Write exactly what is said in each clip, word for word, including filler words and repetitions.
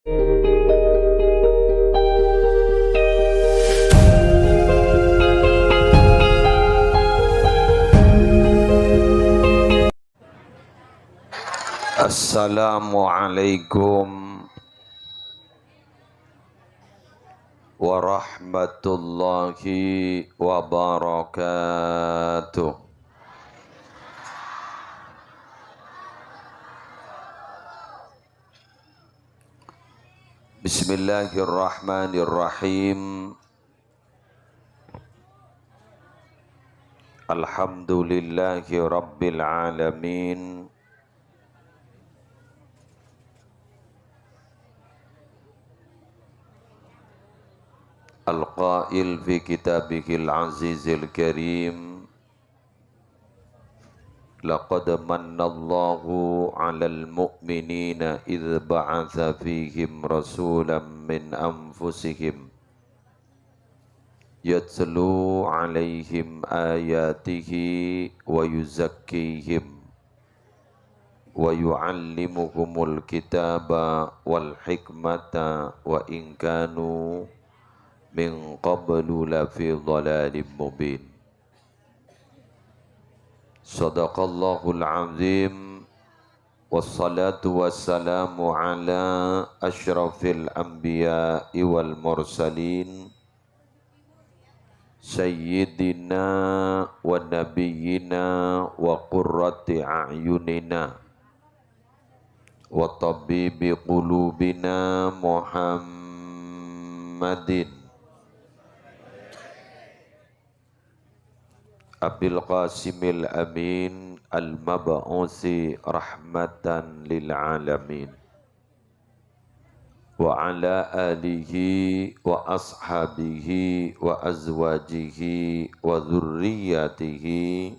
Assalamualaikum warahmatullahi wabarakatuh. Bismillahirrahmanirrahim. Alhamdulillahi rabbil alamin. Al-qail fi kitabihil azizil karim, "Laqad mannallahu 'alal mu'minina idz ba'atsa fihim rasulan min anfusihim yatlu 'alaihim ayatihi wa yuzakkihim wa yu'allimuhumul kitaba wal hikmata wa in kanu min qablu lafi dhalalim mubin." Shadaqallahul azim. Wassalatu wassalamu ala asyrafil anbiya'i wal mursalin, sayyidina wa nabiyyina wa qurrati a'yunina wa tabibi qulubina Muhammadin Abil Qasimil Amin al-mab'usi rahmatan lil alamin, wa ala alihi wa ashabihi wa azwajihi wa dzurriyyatihi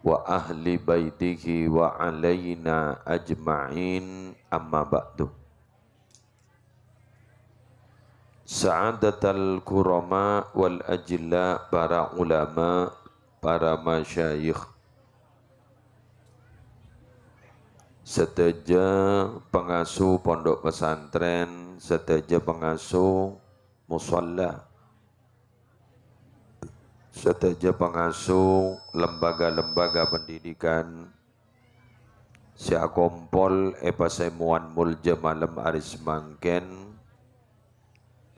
wa ahli baitihi wa alaina ajma'in, amma ba'du. Sa'adatal kurama wal ajilla, para ulama, para masyayikh, sadhâjâ pangasuh pondok pesantren, sadhâjâ pangasuh musholla, sadhâjâ pangasuh lembaga-lembaga pendidikan sè akompol è pasemowan molja malem arè samangkèn,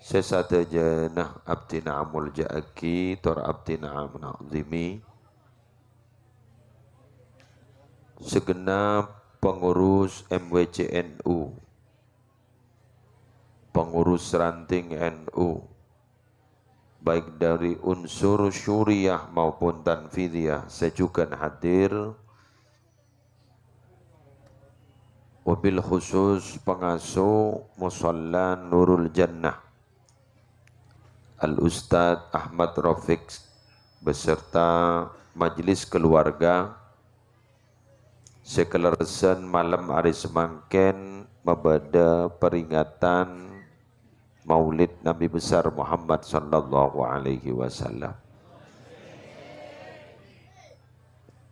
sè sadhâjâna abdhina amolja'aghi tor abdhina ana'zimi, segenap pengurus M W C N U, pengurus ranting N U, baik dari unsur syuriyah maupun tanfidiyah sè jhughân hadir, wabil khusus pangasuh Musholla Nurul Jannah, Al Ustadz Ahmad Rafiq, beserta majelis keluarga, sè kalerressan malem arè samangkèn mabâdâ peringatan Maulid Nabi Besar Muhammad sallallahu alaihi wasallam.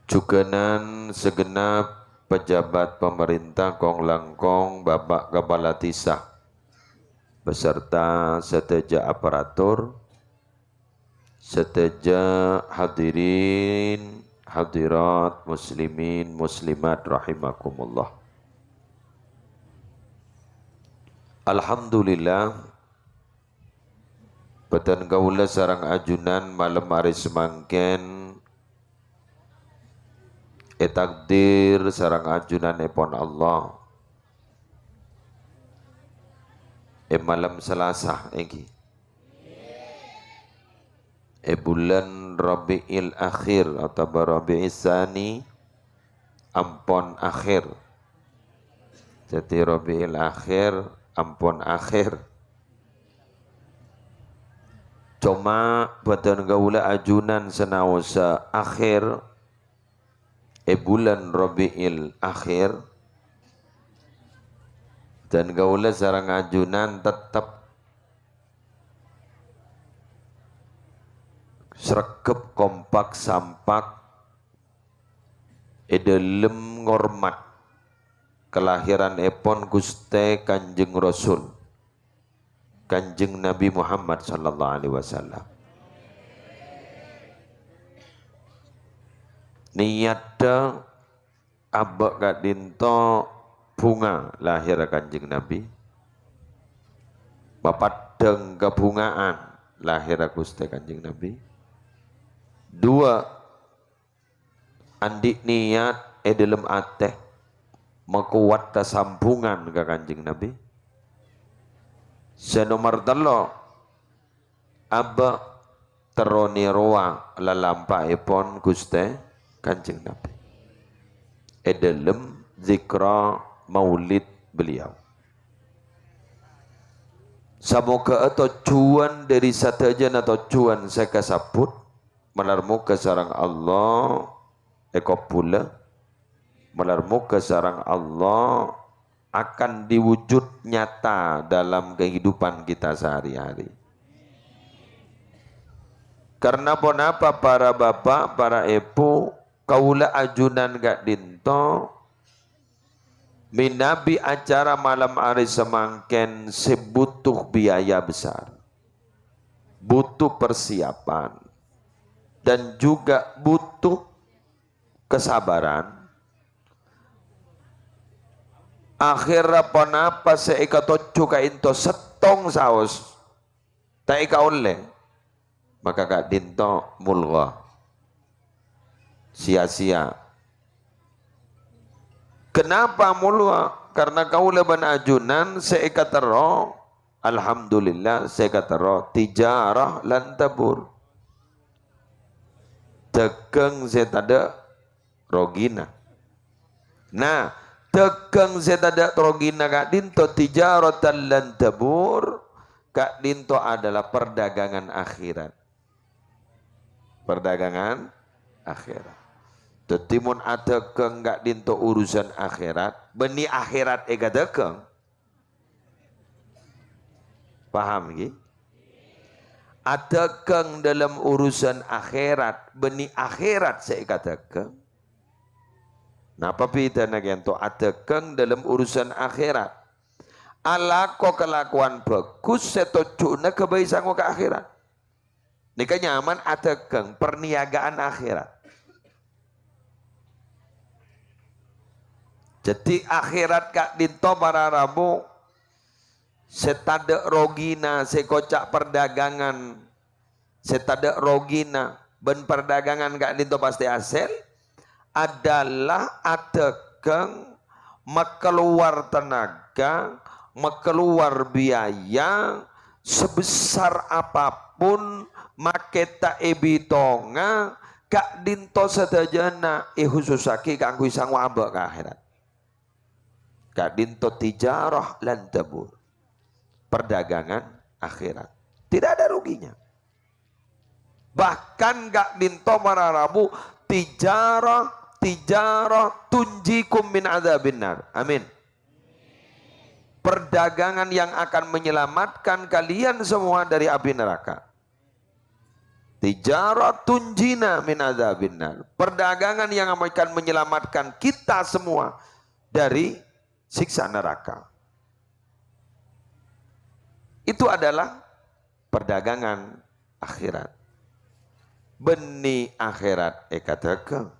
Jhughânan segenap pejabat pemerintah kong-langkong Bapak Kepala Dhisa beserta sadhâjâ aparatur, sadhâjâ hadirin, hadirat, muslimin, muslimat rahimakumullah. Alhamdulillah, bhâdhân kaulâ sareng ajunan malem arè samangkèn ètakdir sareng ajunanèpon Allah è malem Salasa, èngghi. È bulân Rabi'il Akhir otabâ Rabi'is Tsani ampon akhir. Dhâddhi Rabi'il Akhir ampon akhir. Coma bhâdhân kaulâ ajunan sanaossa akhir è bulân Rabi'il Akhir, bhâdhân kaulâ sareng ajunan tettep sregep, kompak, sampak è dhâlem ngormat kalahiranèpon Ghustè Kanjeng Rasul, Kanjeng Nabi Muhammad sallallahu alaihi wasallam. Niyaddhâ abâ' ka'dinto bhunga lahèr Kanjeng Nabi. Mapaddhâng kabhunga'an lahèr Ghustè Kanjeng Nabi. Dua, andi' niyat è dhâlem atè makowat kasambhungan ka Kanjeng Nabi. Sè nomer tello', abâ' terro nèrowa lalampa'èpon Ghustè Kanjeng Nabi è dhâlem zikra maulid beliau. Samoghâ'â tojjhuwân dhâri sadhâjâna tojjhuwân sè kasabbhut, malar moghâ sareng Allah èkabbhulâ, malar moghâ sareng Allah akan diwujud nyata dalam kehidupan kita sehari-hari. Karena ponapa, para bapa', para èbhu, kaulâ ajunan ka'dinto mènabi acara malam arè samangkèn sè butuh biaya besar, butuh persiapan, dan juga butuh kesabaran. Akhèrra ponapa sè èkatojjhu ka'dinto sèttong saos ta' èkaollè, maka ka'dinto mulgha. Sia-sia. Kenapa mulgha? Karena kaulâ bân ajunan sè èkaterro, alhamdulillah, sè èkaterro tijarah lan tabur. Dhâghâng sè tadâ' rogina. Nah, dhâghâng sè tadâ' rogina ka'dinto tijaratan lan tabur, ka'dinto adalah perdagangan akhirat. Perdagangan akhirat. Dhâddhi, mon adhâghâng ka'dinto urusan akhirat, bânnè akhirat èkadhâghâng. Paham, ghi? Adhâghâng dhâlem urusan akhirat, bânnè akhirat sè èkadhâghâng. Napa bhidhâna ka'dinto adhâghâng dhâlem urusan akhirat? Alako kalakowan bhâghus sè tojjhuna ghâbây sango ka akhirat. Nèka nyamana adhâghâng, perniagaan akhirat. Dhâddhi, akhirat ka'dinto para rabu sè tadâ' rogina, sè koca' perdagangan sè tadâ' rogina, bân perdagangan ka'dinto pastè asèl, adalah adhâghâng, makalowar tenaga, makalowar biaya sebesar apapun, makè ta' èbitonga, ka'dinto sadhâjâna èhusussaghi kaangghuy sango abâ' ka akhirat. Ka'dinto tijarah lan tabur. Perdagangan akhirat. Tidak ada ruginya. Bahkan ka'dinto para rabu, tijarah, tijarah tunjikum min adzabin nar. Amin. Perdagangan yang akan menyelamatkan kalian semua dari api neraka. Tijarah tunjina min adzabin nar. Perdagangan yang akan menyelamatkan kita semua dari siksa neraka. Itu adalah perdagangan akhirat. Bânnè akhirat èkadhâghâng.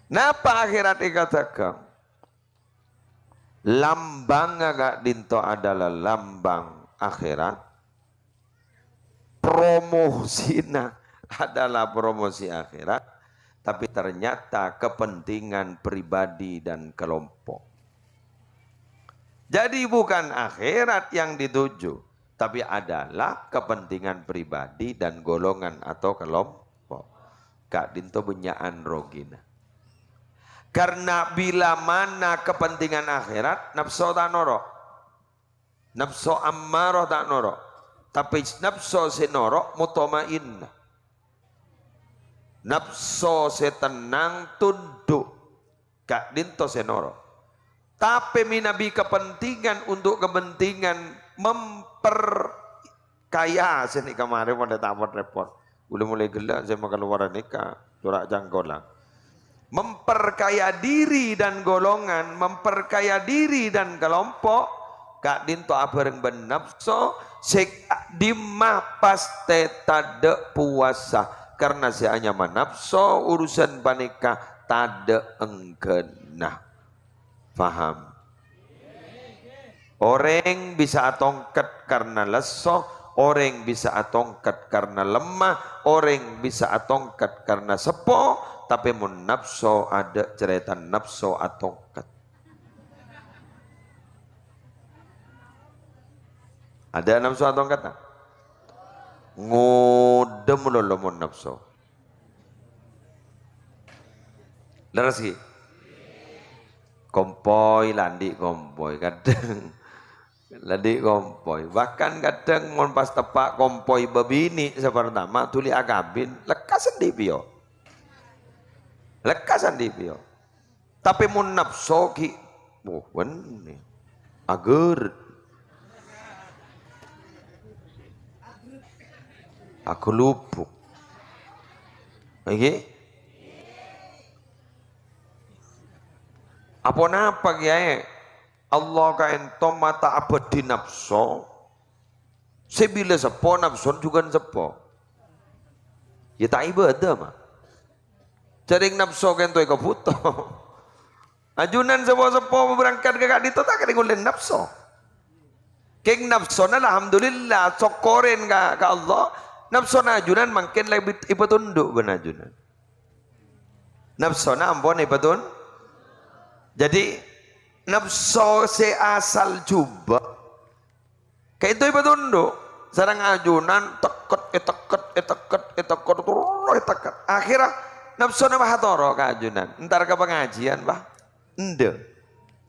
Napa akhirat èkadhâghâng? Lambângnga ka'dinto adalah lambang akhirat. Promosina adalah promosi akhirat, tapi ternyata kepentingan pribadi dan kelompok. Jadi bukan akhirat yang dituju, tapi adalah kepentingan pribadi dan golongan atau kelompok. Ka'dinto bânnya'an rogina. Karena bilamana kepentingan akhirat, napso ta' noro'. Napso ammaroh ta' noro', tapè napso sè noro' mutmainnah. Napso sè tennang tundhu', ka'dinto sè noro'. Tapè mènabi kepentingan, untuk kepentingan memperkaya, sè nèka marè padâ ta' pot-rèpot. Ghulâ molaè ghellâ' sè makalowara nèka, cora' cangkolang. Memperkaya diri dan golongan, memperkaya diri dan kelompok, ka'dhinto abhâreng bân napso, sè ka'dhimma pastè tadhâ' puwasa, karna sè anyama napso urusan panèka tadhâ' èngghâna. Paham? Orèng bisa atongket karna lesso, orèng bisa atongket karna lemma, orèng bisa atongket karna seppo, tapè mon napso, adâ' carèta napso atongket. Adâ' napso atongket, ta'? Ngodâ malolo mon napso. Lerres, ghi? Kompoy, la andi' kompoy, kadhâng. La andi' kompoy. Bahkan kadhâng mon pas teppa' kompoy bâbinè' sè partama dhuli akabin, lekkas andi' pèyo. Lekkas andi' pèyo. Tapè mon napso ghi', oh, bânnè. Ager. Agelubuk. Ngghi? Aponapa, Kèyaè? Allah kaènto mata abâdhi napso. Sè bilâ seppo, napsona jhughân seppo. Yâ ta' ibâdâ, ma'. Jhârèng napso kaènto èkabhuto. Ajunan seppo-seppo berangkat ka ka'dhinto ta' kèngèng ollè napso. Kèng napsona, alhamdulillah, sokkorè ka, ka Allah. Napsona ajunan mangkèn la èpatondhu' bân ajunan. Napsona ampon èpatun-, Jadi, napso sè asal jhubâ', kaènto èpatondhu', sareng ajunan tèkket, ètèkket, ètèkket, ètèkket, terros ètèkket. Akhèrra napsona pas atoro' ka ajunan, entar ka pangajiân, Pak. Endâ'.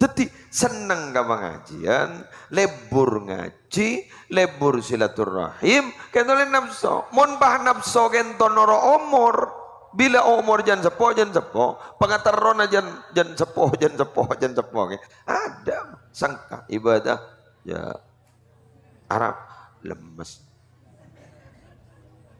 Dhâddhi, senneng ka pangajiân, lebur ngajhi, lebur silaturrahim, kaènto ollè napso. Mon pas napso kaènto noro' omor, bilâ omor jân seppo, jân seppo, pangaterrona jân, jân seppo, jân seppo, jân seppo, ghi. Adâ' sengka ibadah, yâ, Arab, lemmes.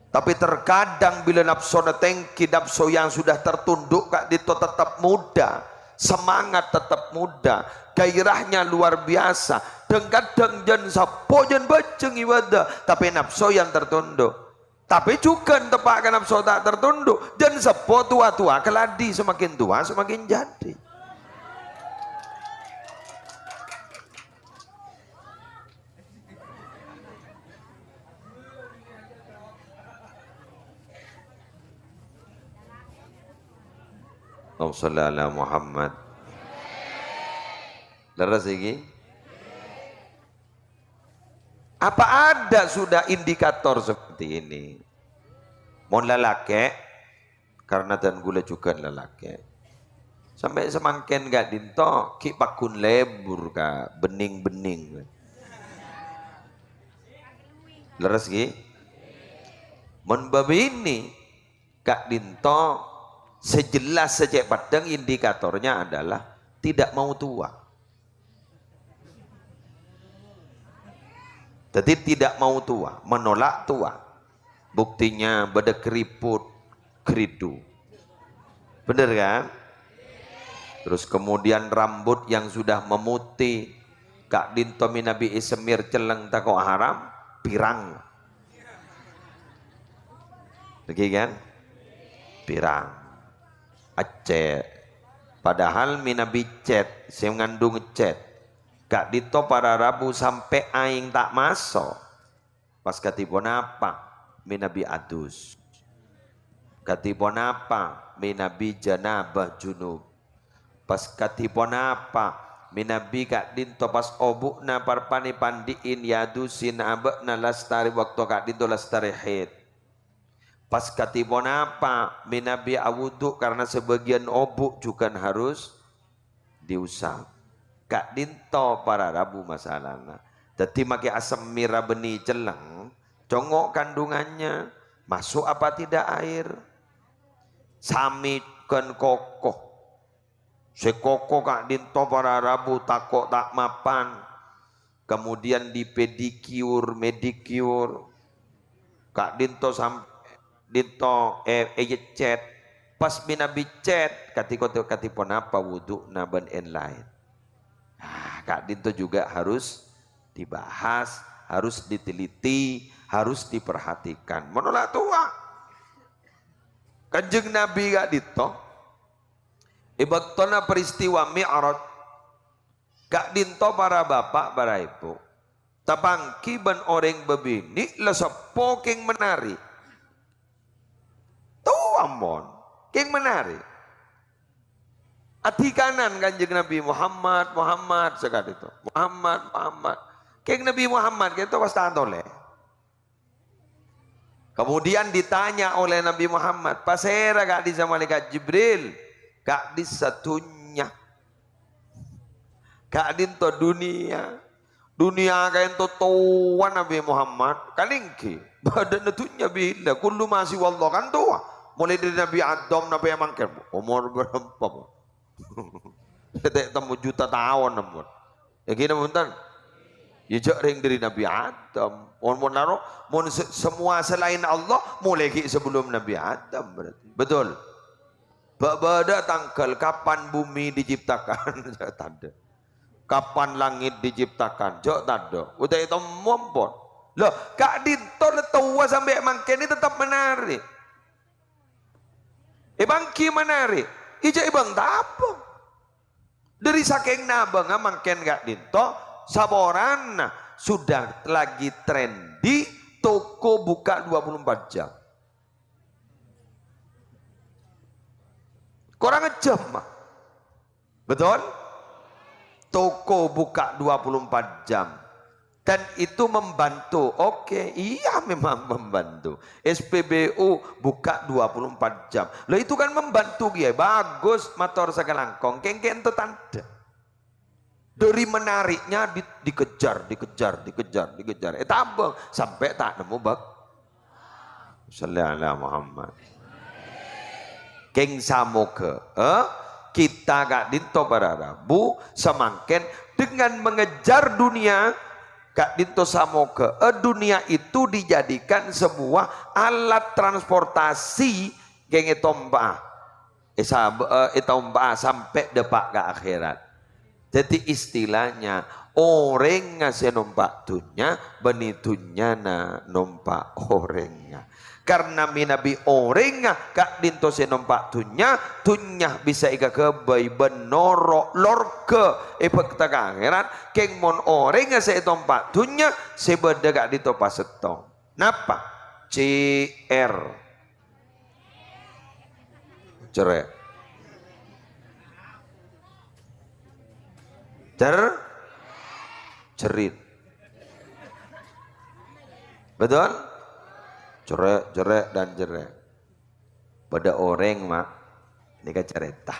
Tapi terkadang bilâ napsona tèngghi, napso yang sudah tertunduk ka'dhinto tetap muda, semangat tetap muda, gairahnya luar biasa. Dhâng-kadhâng jân seppo, jân bhâjheng ibadah, tapè napso yang tertunduk. Tapè jhughân teppa' ka napso ta' tertunduk, jân seppo towa-towa kaladi, semakin tua semakin jadi. Allahumma shalli ala Muhammad. Lerres iki? Apa ada sudah indikator seperti ini? Mon lalakè', karena dân kaulâ jhughân lalakè'. Sampè' samangkèn ka'dhinto ghi' pagghun lebur ka bhenning-bhenning. Lerres, ghi? Mon bâbinè' ka'dhinto sè jelas sè cè' peddhâng indikatornya adalah tidak mau tua. Jadi tidak mau tua, menolak tua. Buktinya bâdâ keriput, keridu. Bener kan? Terus kemudian rambut yang sudah memutih, ka'dhinto mènabi èsemir celleng tako' haram, pirang. Lagi kan? Pirang. Ècèt. Padahal mènabi cèt, sè ngandung cèt. Ka'dhinto para rabu sampè' aèng ta' maso'. Pas kadhi ponapa mènabi adus? Kadhi ponapa mènabi janabah junub? Pas kadhi ponapa mènabi ka'dhinto pas obu'na parpane pandi'in ya'adusin aba'na lastarè bâkto ka'dhinto lastarè haid? Pas kadhi ponapa mènabi awudu karna sabâgiyân obu' jhughân harus diusap. Ka'dhinto para rabu masalana. Daddi make asemmira bânnè celleng, congo' kandungannya, masuk apa tidak air? Sami kan koko. Sè koko ka'dhinto para rabu tako' ta' mapan. Kemudian dipedikiur, medikiur. Ka'dhinto sam-, dhinto e-, èyèccèt. Pas bi' Nabi cet, kadhi kote-, kadhi ponapa wudhu'na bân èn-laèn. Ah, ka'dhinto juga harus dibahas, harus diteliti, harus diperhatikan. Mon la towa. Kanjeng Nabi ka'dhinto, è bâktona peristiwa Mi'raj, ka'dhinto para bapa', para èbhu, tapangghi bân orèng bâbinè' la seppo kèng menarè. Towa mon, kèng menarè. Adhikanan Kanjeng Nabi, "Muhammad, Muhammad," saka'dhinto. "Muhammad, Muhammad." Kèng Nabi Muhammad kènto pas ta' tolè. Kemudian ditanya oleh Nabi Muhammad, "Pasèra ka'dhissa' Malaikat Jibril?" "Ka'dhissa' dhunnya." Ka'dhinto dunia. Dunia ka'dhinto towa Nabi Muhammad, kan èngghi. Bâdâna dhunnya bilâ, kullu ma siwallah kan towa. Mulai dari Nabi Adam nampè mangkèn, omor bârâmpa, Bu? Tè' temmo juta taon, ampon. Èngghi napa bhunten? Ya, jhâ' rèng dhâri Nabi Adam. Mon, mon naro, mon se-, semua selain Allah, mulai ghi' sebelum Nabi Adam berarti. Betul? Bâ-, bâdâ tangghâl kapan bumi diciptakan? Jhâ' tadâ'. Kapan langit diciptakan? Jhâ' tadâ'. Kodhu ètemmo, ampon. Loh, ka'dhinto la towa sampè' mangkèn nè tetep menarè. Èpangghi menarè. Ijâ èbâng-tabâng. Dhâri sakèng nabângnga mangkèn ka'dhinto, saporana sudah lagi trendy, toko buka dua puluh empat jam. Korang jam, Mak. Betul? Toko buka dua puluh empat jam. Dan itu membantu. Oke, iya memang membantu. S P B U buka dua puluh empat jam. Loh, itu kan membantu, Kiai. Bagus, mator sakalangkong. Kèng-kèng ento tandhâ. Dari menariknya di-, dikejar, dikejar, dikejar, dikejar. Ètabâng sampè' ta' nemmo bâk-, Shalli ala Muhammad. Kèng samoghâ, eh, kita ka'dhinto para rabu samangkèn dengan mengejar dunia, ka'dhinto samoghâ, eh, dunia itu dijadikan sebuah alat transportasi kèng ètompa'a. Èsab-, eh, ètompa'a sampè' dâpa' ka akhèrat. Dhâddhi istilahnya, orèngnga sè nompa' dhunnya, bânnè dhunnyana nompa' orèngnga. Karna mènabi orèngnga ka'dhinto sè nompa' dhunnya, dhunnya bisa èkaghâbây bân noro' lorga èbâkta ka akhèrat, kèng mon orèngnga sè ètompa' dhunnya, sè bâdâ ka'dhinto pasettong. Napa? C R. Cerrè'. Cer-, cerrit. Betul? Cerrè', cerrè', dan cerrè'. Bâdâ orèng, Mak. Nèka carèta.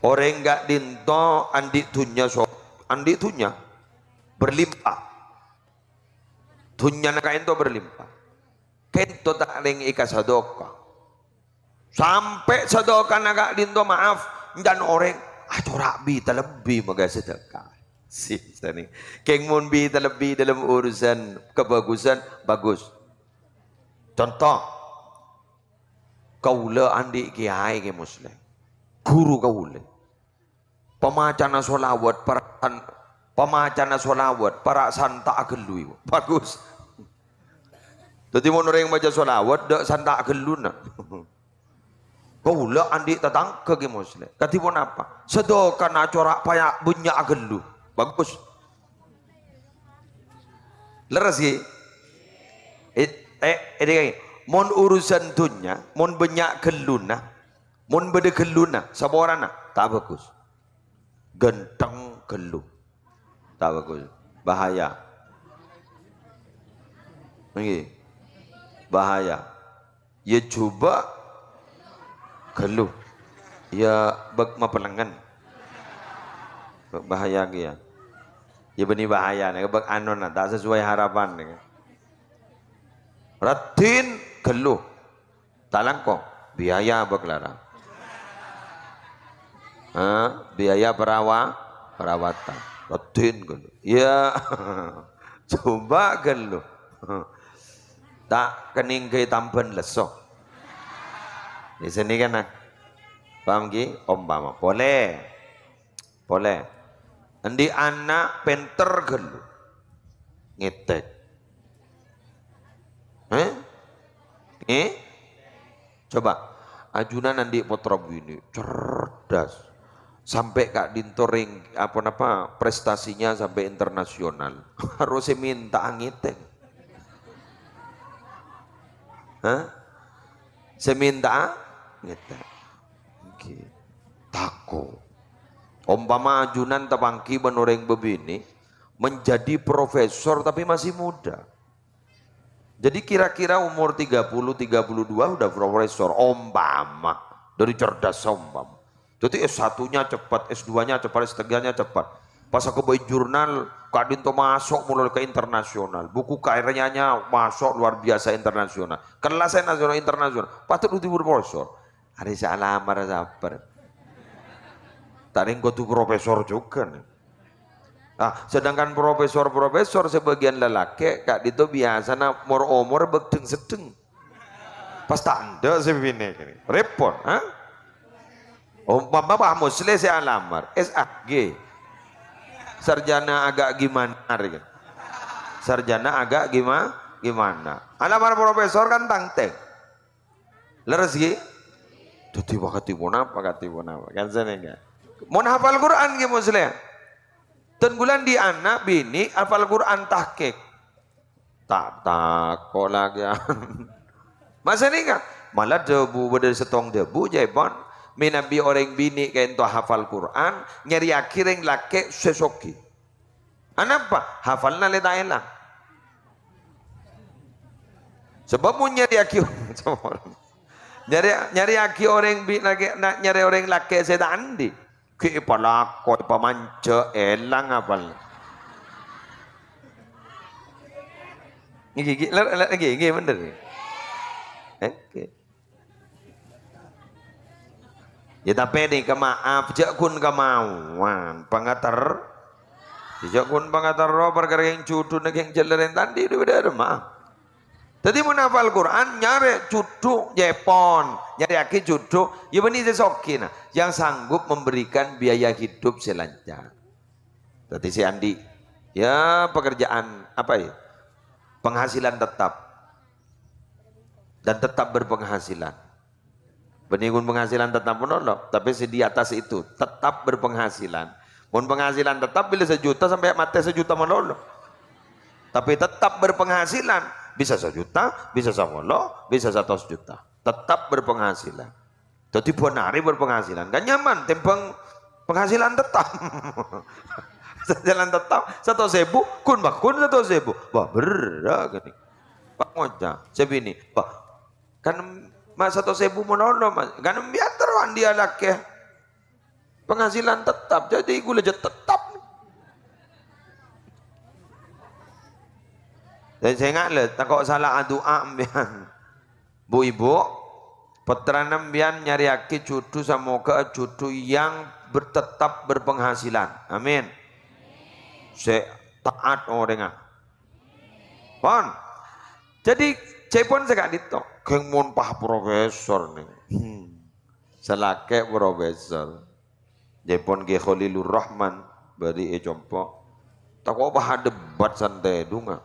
Orèng ka'dhinto andi' dhunnya so-, andi' dhunnya berlimpah. Dhunnyana ka'dhinto berlimpah. Ka'dhinto ta' rèng èkasadhâka. Sampè' sadhâkana ka'dhinto, maaf, èncan orèng, "Ah, cora' bi' talebbi maghâ sadhâka." Si, sani. Kèng mon bi' talebbi dalam urusan kebagusan, bagus. Conto, kaulâ andi' kiyaè, Kè Musleh. Guru kaulâ. Pamacana sholawat para-, pamacana sholawat para' santa' aghâllu, ibu. Bagus. Dhâddhi, mon orèng maca sholawat, dâ' santa' aghâlluna. Kaulâ andi' tatangghâ, Kè Musleh. Kadhi ponapa? Sadhâkana cora' paya-, bânnya' aghâllu. Bagus. Lerres, ghi? Eh, eh, eh, mon urusan dhunnya, mon bânnya' ghâlluna, Mon bâdâ ghâlluna, saporana, ta' bagus. Ghântheng ghâllu. Ta' bagus. Bahaya. Èngghi. Bahaya. Yâ jhubâ' ghâllu. Yâ bâk mapelengngen. Bahaya kèya. Yâ bânnè bahayana, bâk anona, ta' sesuai harapan. Raddhin ghâllu. Ta' langkong, biaya bâk lara. Hah? Biaya perawa-, perawatan. Raddhin ghâllu. Yâ, coba ghâllu. Ta' kenning ghâbây tambhâna lesso. Di sini kan, nah. Paham ghi? Ompama. Polè. Polè. Endi' ana' pènter ghâllu. Ngètèk. Hah? Eh? Coba. Ajunan endi' pottra binè'. Cerdas. Sampè' ka'dinto rèng-, apa napa, prestasinya sampai internasional. Harus sè mènta'a ngètèk. Hah? Sè mènta'a ngètèk. Ènggi. Tako'. Ompama ajunan tapangghi bân orèng bâbinè' menjadi profesor tapi masih muda. Jadi kira-kira umur tiga puluh, tiga puluh dua udah profesor, ompama. Dari cerdas ompama. Jadi S satu-nya cepat, S dua-nya cepat, S tiga-nya cepat. Pas aku baca jurnal, ka'dinto maso' mulai ke internasional. Buku karyanya maso' luar biasa internasional. Kelasnya nasional internasional. Patut dadi profesor. Arè sè alamar sabbhâr. Ta' rèng kodhu profesor juga nih. Ah, sedangkan profesor-profesor sebagian lalakè' ka'dinto biyasana mor-omor bâgdhâng-seddhâng. Pas ta' endâ' sè binè' kènè. Rèpot, ha? Ompama Pak Musli sè alamar, S A G. Sarjana agak gimana, rèya? Sarjana agak gima-, gimana? Alamar profesor kan tangtèng. Lerres, ghi? Dhâddhi, wah, kati ponapa, kati ponapa? Kan sanèka. Mon hafal Qur'an, ghi, Muslim? Dân kaulâ andi' ana' binè' hafal Qur'an tahqiq. Ta' tako' lagiyân. Masa nèka? Malah dhâbu, bâdâ sèttong dhâbu, jâèpon. Mènabi orèng binè' ka'dinto hafal Qur'an, nyarèyaghi rèng lakè' sè soghi. Anapa? Hafalna lè ta' èlang. Sabâb mon nyarèyaghi, nyarè-, nyarèyaghi orèng bi-, laghi-, na-, nyarè orèng lakè' sè ta' andi', ghi' èpalako, èpamanja, èlang apal. Ngghi, ngghi, ler-, ler-, ngghi, ngghi, bhender. Oke. Ya, tapè nèka maaf, jhâ' ghun kamaowan, pangater-, jhâ' ghun pangaterro parkara kèng jhudhuna kèng jhâlârèn ta' andi' dhu-, dharma. Dhâddhi, mon hafal Qur'an, nyarè jhudhu, jâèpon, nyarèyaghi jhudhu, ya bânnè sè soghi, nah, yang sanggup memberikan biaya hidup sè lancar. Dhâddhi, sè andi', ya, pekerjaan, apa ya, penghasilan tetap. Dan tetap berpenghasilan. Bânnè ghun penghasilan tetap malolo, tapè sè di atas itu tetap berpenghasilan. Mon penghasilan tetap, bilâ sajuta sampè' matè sajuta malolo. Tapè tetap berpenghasilan, bisa sajuta, bisa sapolo, bisa satos juta. Tetap berpenghasilan. Dhâddhi bân arè berpenghasilan. Kan nyaman tèmbhâng penghasilan tetap. Penghasilan tetap satos èbu, ghun-bâghun satos èbu. Wah, berrâ' ghâni. Pak ngoca', sè binè', "Wah, kan, Mas, satos èbu malolo, Mas." "Kan embiyan terro andi' alakè." Penghasilan tetap, jadi ghulâ jhâ' tetap. Jadi sènga' lè, tako' sala adu'a embiyan. Bu-ibu, pottrana embiyan nyarèyaghi jhudhu, samoga jhudhu yang ber-, tetap berpenghasilan. Amin. Sè taat orèngnga. Pon. Jadi, jâèpon sè ka'dinto. Ghing mon pas profesor nèng. Hmm. Sè lakè' profesor. Jâèpon Kiai Khalilur Rahman, bâri' è compo'. Tako' pas adebat santai dunga.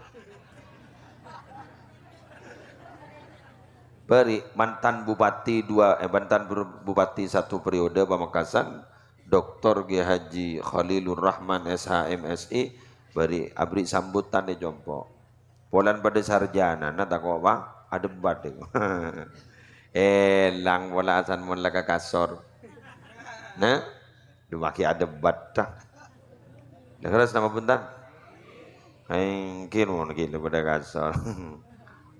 Bâri' mantan bupati dua, eh, mantan ber-, bupati satu periode Pamekasan, Doktor Kiai Haji Khalilur Rahman, S H, M Si, bâri' abri' sambutan è compo'. Polana padâ sarjanana tako' pas adebat, èlang pola asan mon la ka kasor. Nah, dumagi adebat, ta. Lerres napa bhunten? Ènggi mon ghi' la padâ kasor.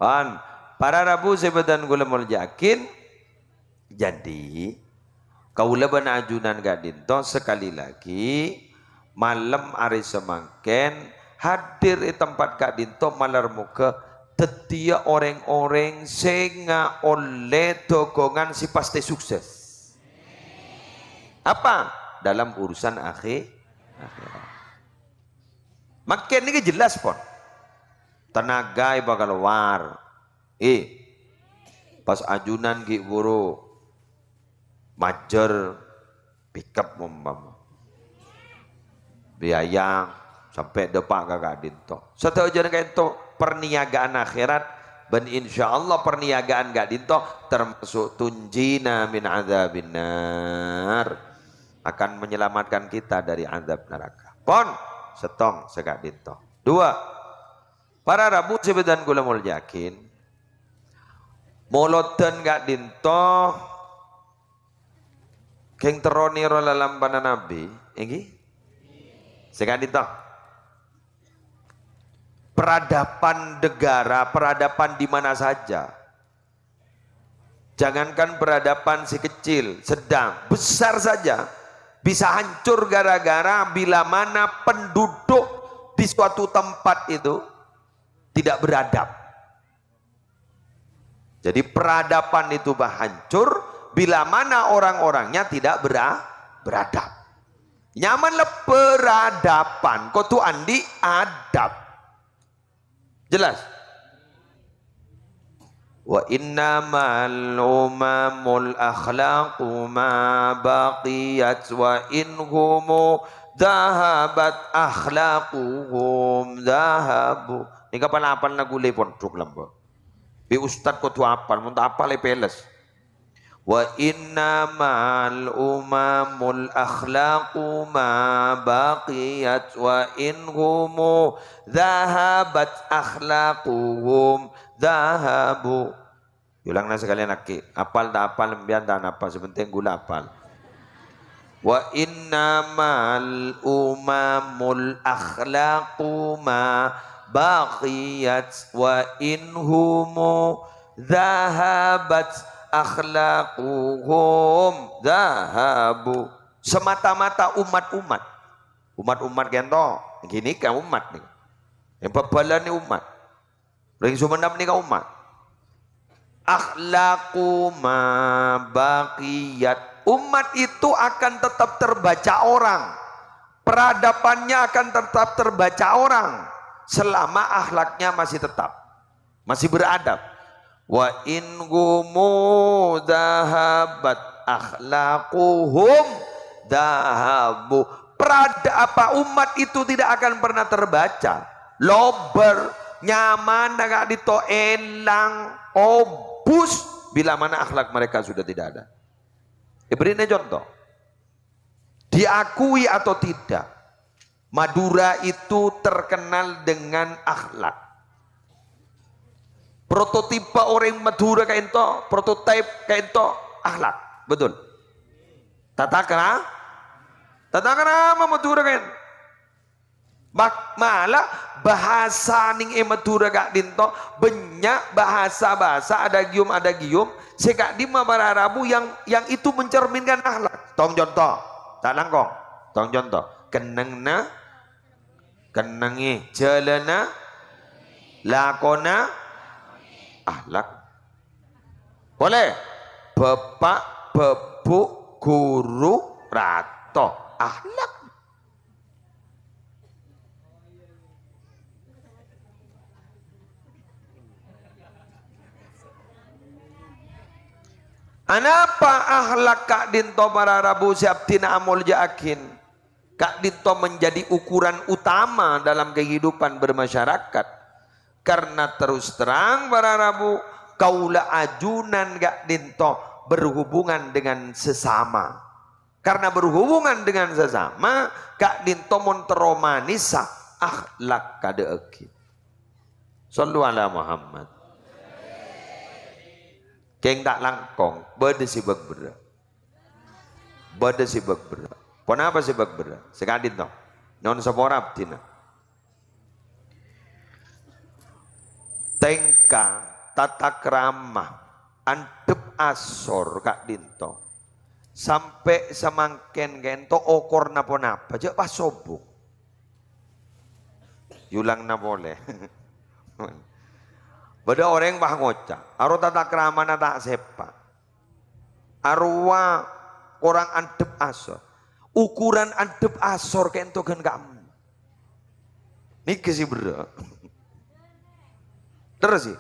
Pon, para rabu sè bâdhân kaulâ molja'aghi, Jadi, kaulâ bân ajunan ka'dinto, sekali lagi, malem arè samangkèn hadir è tempat ka'dinto, malar moghâ dhâddhiyâ orèng-orèng sè ngaollè dhâghângan sè pastè sukses. Apa? Dalam urusan akhi-, akhirat. Mangkèn nèka jelas, pon. Tenaga èpakalowar. Èngghi. Pas ajunan ghi' bhuru majâr pickup umpama. Biyayang sampè' dâpa' ka ka'dinto. Sadhâjâna ka'dinto perniagaan akhirat, bân insyaallah perniagaan ka'dinto termasuk tunjina min adzabinnar. Akan menyelamatkan kita dari azab neraka. Pon, sèttong sè ka'dinto. Dua, para rabu sè bâdhân kaulâ molja'aghi, molodhân ka'dinto kèng terro nèro lalampana Nabi, èngghi? Sè ka'dinto. Peradaban negara, peradaban di mana saja. Jangankan peradaban si kecil, sedang, besar saja bisa hancur gara-gara bila mana penduduk di suatu tempat itu tidak beradab. Jadi peradaban itu bah hancur bila mana orang-orangnya tidak bera-, beradab. Nyaman la peradaban, kodhu andi' adab. Jelas? Wa innamal umamul akhlaqu ma baqiyat wa in humu dhahabat akhlaquhum dhahabu. Nèka apal-apal lagu lè pondhuk lambâ'. Bi' ustad kodhu apal, mon ta' apal èpèles. Wa innamal umamul akhlaqu ma baqiyat wa in humu dhahabat akhlaquhum dhahabu. Ulangna sakalèyan aghi', apal ta' apal empèyan ta' napa, sè pentèng ghulâ apal. Wa innamal umamul akhlaqu ma baqiyat wa in humu dhahabat akhlaquhum dhahabu. Semata-mata umat-umat. Umat-umat kento, ghânèka umat nèka. Sè bhâbhâlân nèka umat. Rèng Sumenep nèka umat. Akhlaqu ma baqiyat. Umat itu akan tetap terbaca orang. Peradabannya akan tetap terbaca orang selama akhlaknya masih tetap, masih beradab. Wa in humu dhahabat akhlaquhum dhahabu. Perada-, apa, umat itu tidak akan pernah terbaca. Lobâr, nyamanna ka'dinto èlang, obus, bila mana akhlak mereka sudah tidak ada. Èbèrri'na conto. Diakui atau tidak, Madura itu terkenal dengan akhlak. Prototipe orèng Madura ka'dinto, prototipe ka'dinto akhlak. Betul. Tata kra-, tata krama Madura ka'dinto. Bak-, mala bhâsa nèng è Madura ka'dinto, bânnya' bhâsa-bhâsa, adagium-adagium sè ka'dimma para rabu yang, yang itu mencerminkan akhlak. Tong conto, ta' langkong. Tong conto. Kennengnga, kennengngè. Jhâlânna, lakona, akhlak. Polè. Bapa', bhâbhu', ghuru, rato. Akhlak. Anapa akhlak ka'dinto para rabu sè abdhina amolja'aghi? Ka'dinto menjadi ukuran utama dalam kehidupan bermasyarakat. Karena terus terang, para rabu, kaulâ ajunan ka'dinto berhubungan dengan sesama. Karena berhubungan dengan sesama, ka'dinto mon terro manessa, akhlak kadâ'âghi. Shallu ala Muhammad. Kèng ta' langkong, bâdâ sè bâk berrâ'. Bâdâ sè bâk berrâ'. Ponapa sè bâk berrâ'? Sè ka'dinto. Nyo'on sapora abdhina. Tèngka, tata krama, andhep asor ka'dinto. Sampè' samangkèn ka'dinto okorna ponapa, jhâ' pas sobung. Èolangana polè. Bâdâ orèng pas ngoca', "Aro tata kramana ta' sèpa'. Arowa korang andhep asor." Ukuran andhep asor ka'dinto ghân ka'emma. Nèka sè berrâ'. Terros sè.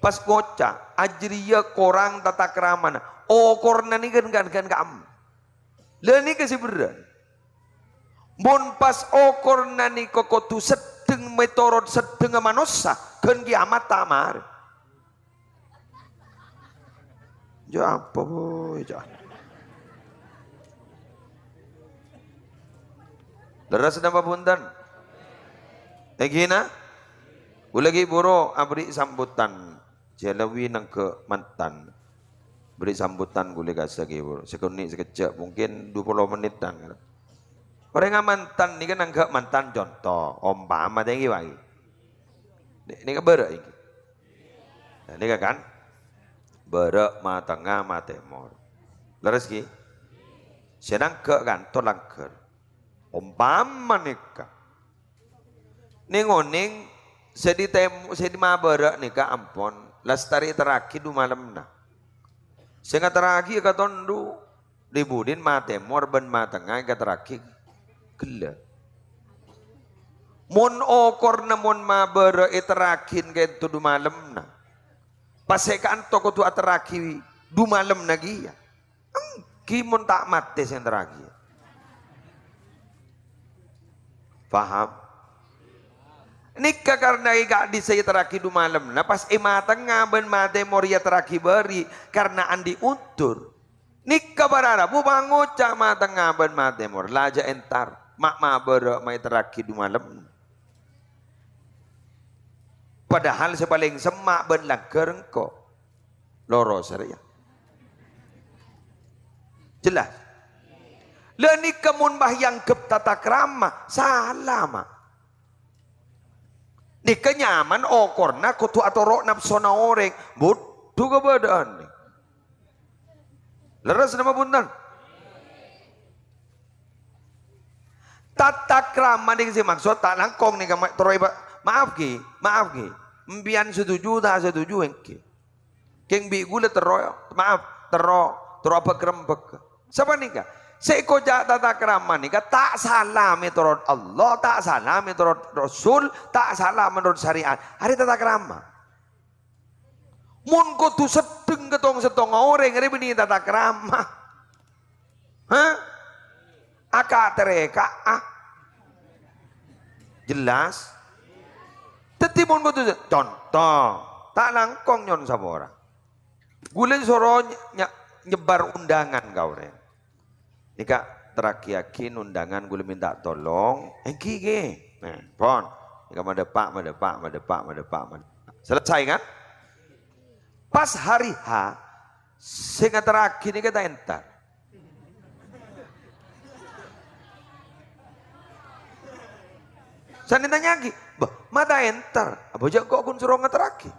Pas ngoca', "Ajâriyâ korang tata kramana." Okorna nèka kan, kan, kan, ka'am. Lha nèka sè berrâ'. Mon pas okorna nèka kodhu seddheng metorot seddhengnga manossa, ghân kiamat ta' marè. Ya apa, boy, ya. Lerres napa bhunten? Èngghi, na? Ghulâ ghi' bhuru aberri' sambutan. Jhâlâwi nèngghâ' mantan. Beri sambutan ghulâ kassa' ghi' bhuru. Sakonè' sakejjhâ', mungkin dua puluh menitan. Orèng amantan nèka nèngghâ' mantan, conto, ompama tèngghi, Pak, ghi. Nè-, nèka bârâ' èngghi. Nah, nèka kan? Bârâ', ma-, tengnga, ma-, tèmor. Lerres, ghi? Sè nèngghâ' kanto langghâr. Ompama nèka. Nèng-onèng sè è tem-, sè è mabârâ' nèka ampon lastarè èterraghi du-malemma. Sè ngaterraghi èkatondu, dhi-budhina ma-, tèmor bân ma-, tengnga èkaterraghi ghellâ'. Mon okorna mon mabârâ' èterraghi ka'dinto du-malemma, pas sè ka'dinto kodhu aterraghi du-malemma kèya. Èngghi mon ta' matè sè èterraghi. Paham? Nèka karna è ka'dissa' èterraghi du-malemma, pas è ma-, tengnga bân ma-, tèmor èyaterraghi bâri' karna andi' ondur. Nèka para rabu pangoca' ma-, tengnga bân ma-, tèmor, la jhâ' entar, ma'-, mabârâ' ma' èterraghi du-malemma. Padahal sè palèng semma' bân langghâr engko'. Loros rèya. Jelas? Lha nèka mon bâ èangghep tata krama, sala, ma'. Nèka nyaman okorna kodhu atoro' napsona orèng, budhu kabâdâ'ân. Lerres napa bhunten? Tata krama nèka sè maksod ta' langkong nèka ma-, terro èpa-, maaf, ghi, maaf, ghi. Empèyan setuju ta' setuju, èngghi. Kèng bi' ghulâ terro, maaf, terro, terro abâk-rembâk. Sapanèka, sè èkoca' tata krama nèka ta' sala metorot Allah, ta' sala metorot Rasul, ta' sala menorot syariat. Arèya tata krama. Mon kodhu seddheng ka tong-settongnga orèng, arèya bânnè tata krama. Hah? Aka-tarèka'a. Jelas? Dhâddhi mon kodhu se-, conto, ta' langkong nyo'on sapora. Ghulâ soro ny-, nya-, nyebbar undangan ka orèng. Nèka terragiyâghi undangan ghulâ mènta tolong, èngghi, ghi. Nah, pon. Nèka madâpa', madâpa', madâpa', madâpa', madâpa'. Selesai, kan? Pas hari H, sè ngaterraghi nèka ta' entar. Sanè tanya'aghi, "Bâh, ma' ta' entar? Abâ jhâ' ko' ghun soro ngaterraghi."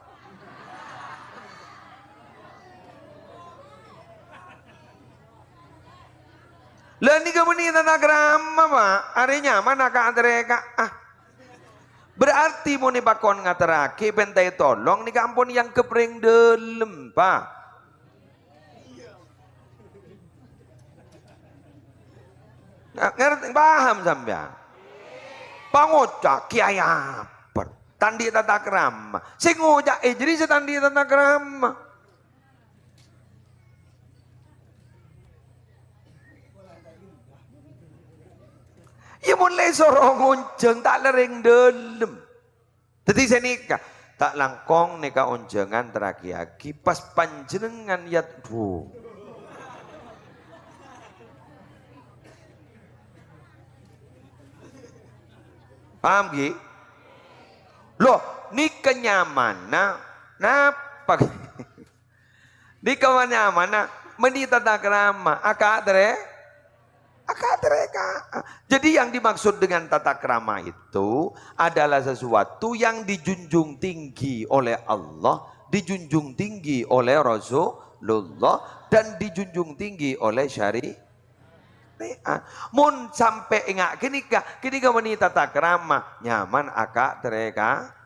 Lah nèka bânnè tata krama, Pak. Arè nyaman aka-tarèka'a. Berarti mon èpakon ngaterraghi, pèntaè tolong, nèka ampon èangghep rèng dâlem, Pak. Nga-, ngartè, paham sampèyan? Pangoca' kèyaè apa? Ta' andi' tata krama. Sè ngoca'è jârèya sè ta' andi' tata krama. Iyâ, mon la èsoro ngonjhâng, ta' la rèng dâlem. Dhâddhi sanèka, ta' langkong nèka onjhângan terragiyâghi pas panjhennengngan yâ, dhu. Paham, ghi? Loh, nèka nyamanna napa? Nèka manyamana, mènè tata krama, aka-tarè-, aka-tarèka'a. Jadi, yang dimaksud dengan tata krama itu adalah sesuatu yang dijunjung tinggi oleh Allah, dijunjung tinggi oleh Rasulullah, dan dijunjung tinggi oleh syariat. Mon sampè' enga' ghânèka, ghânèka mènè tata krama, nyaman aka-tarèka'a.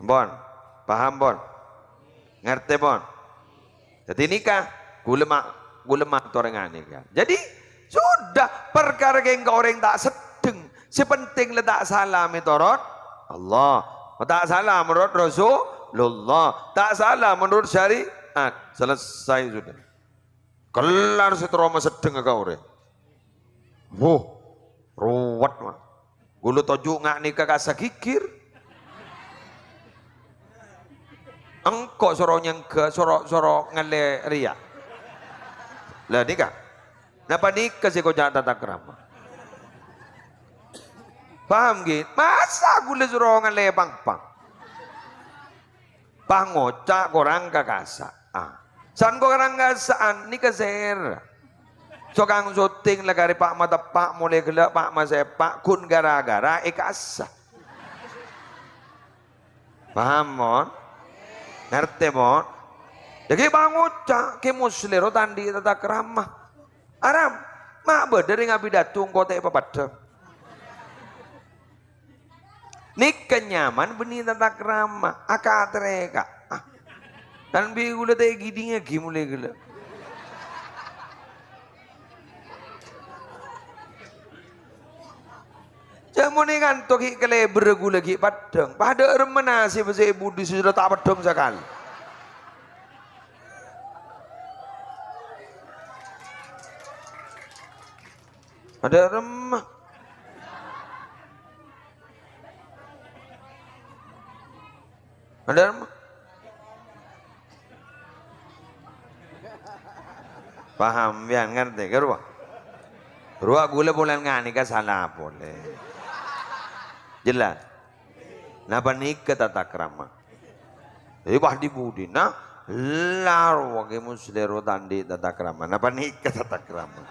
Pon, paham, pon? Ngartè, pon? Dhâddhi nèka, ghulâ ma-, ghulâ mator nganèka. Jadi, sudah, parkara kèng ka orèng ta' seddheng, Sè penting la ta' sala menorot Allah. Ta' sala menorot Rasulullah. Ta' sala menorot syariat. Selesai sudah. Kellar sè terro maseddheng ka orèng. Wuh, ruwet, ma. Ghulâ toju' nga' nèka kassa' ghighir. Engko' soro nyengga, soro, soro ngallè rèya. Lah nèka. Napa nèka sè èkoca' tatakrama? Paham, ghi? Masa ghulâ soro ngallè pang-pang? Pangoca' korang kakasa'an. San korang kasa'an nèka sèra. Sokang soting la karè pa' mateppa' molè ghellâ' pa' masèpa' ghun gara-gara èkasa'. Paham, mon? Ngartè, mon? Dhâggi' pangoca', kè Muslèh ro ta' andi' tatakrama. Aram, ma' bâdâ rèng apidato engko' ta' èpapaddhâng. Nèka nyaman bânnè tatakrama, akatrèka. Ah. Kan bi' ghulâ ta' èghidingngaghi molè ghellâ'. Jhâ' monè nganto' ghi' kalèbârrâ ghulâ ghi' paddhâng. Padâ remmana sè bâsè budi sè ta' paddhâng sakalè. Padâ remma. Padâ remma. Paham, sampèyan ngartè, kan, rowa? Rowa ghulâ polana nganèka sala polè. Jelas? Napa nèka tatakrama? Dhâddhi, wah, di budina, la rowa kè Muslèh ro ta' andi' tatakrama. Napa nèka tatakrama?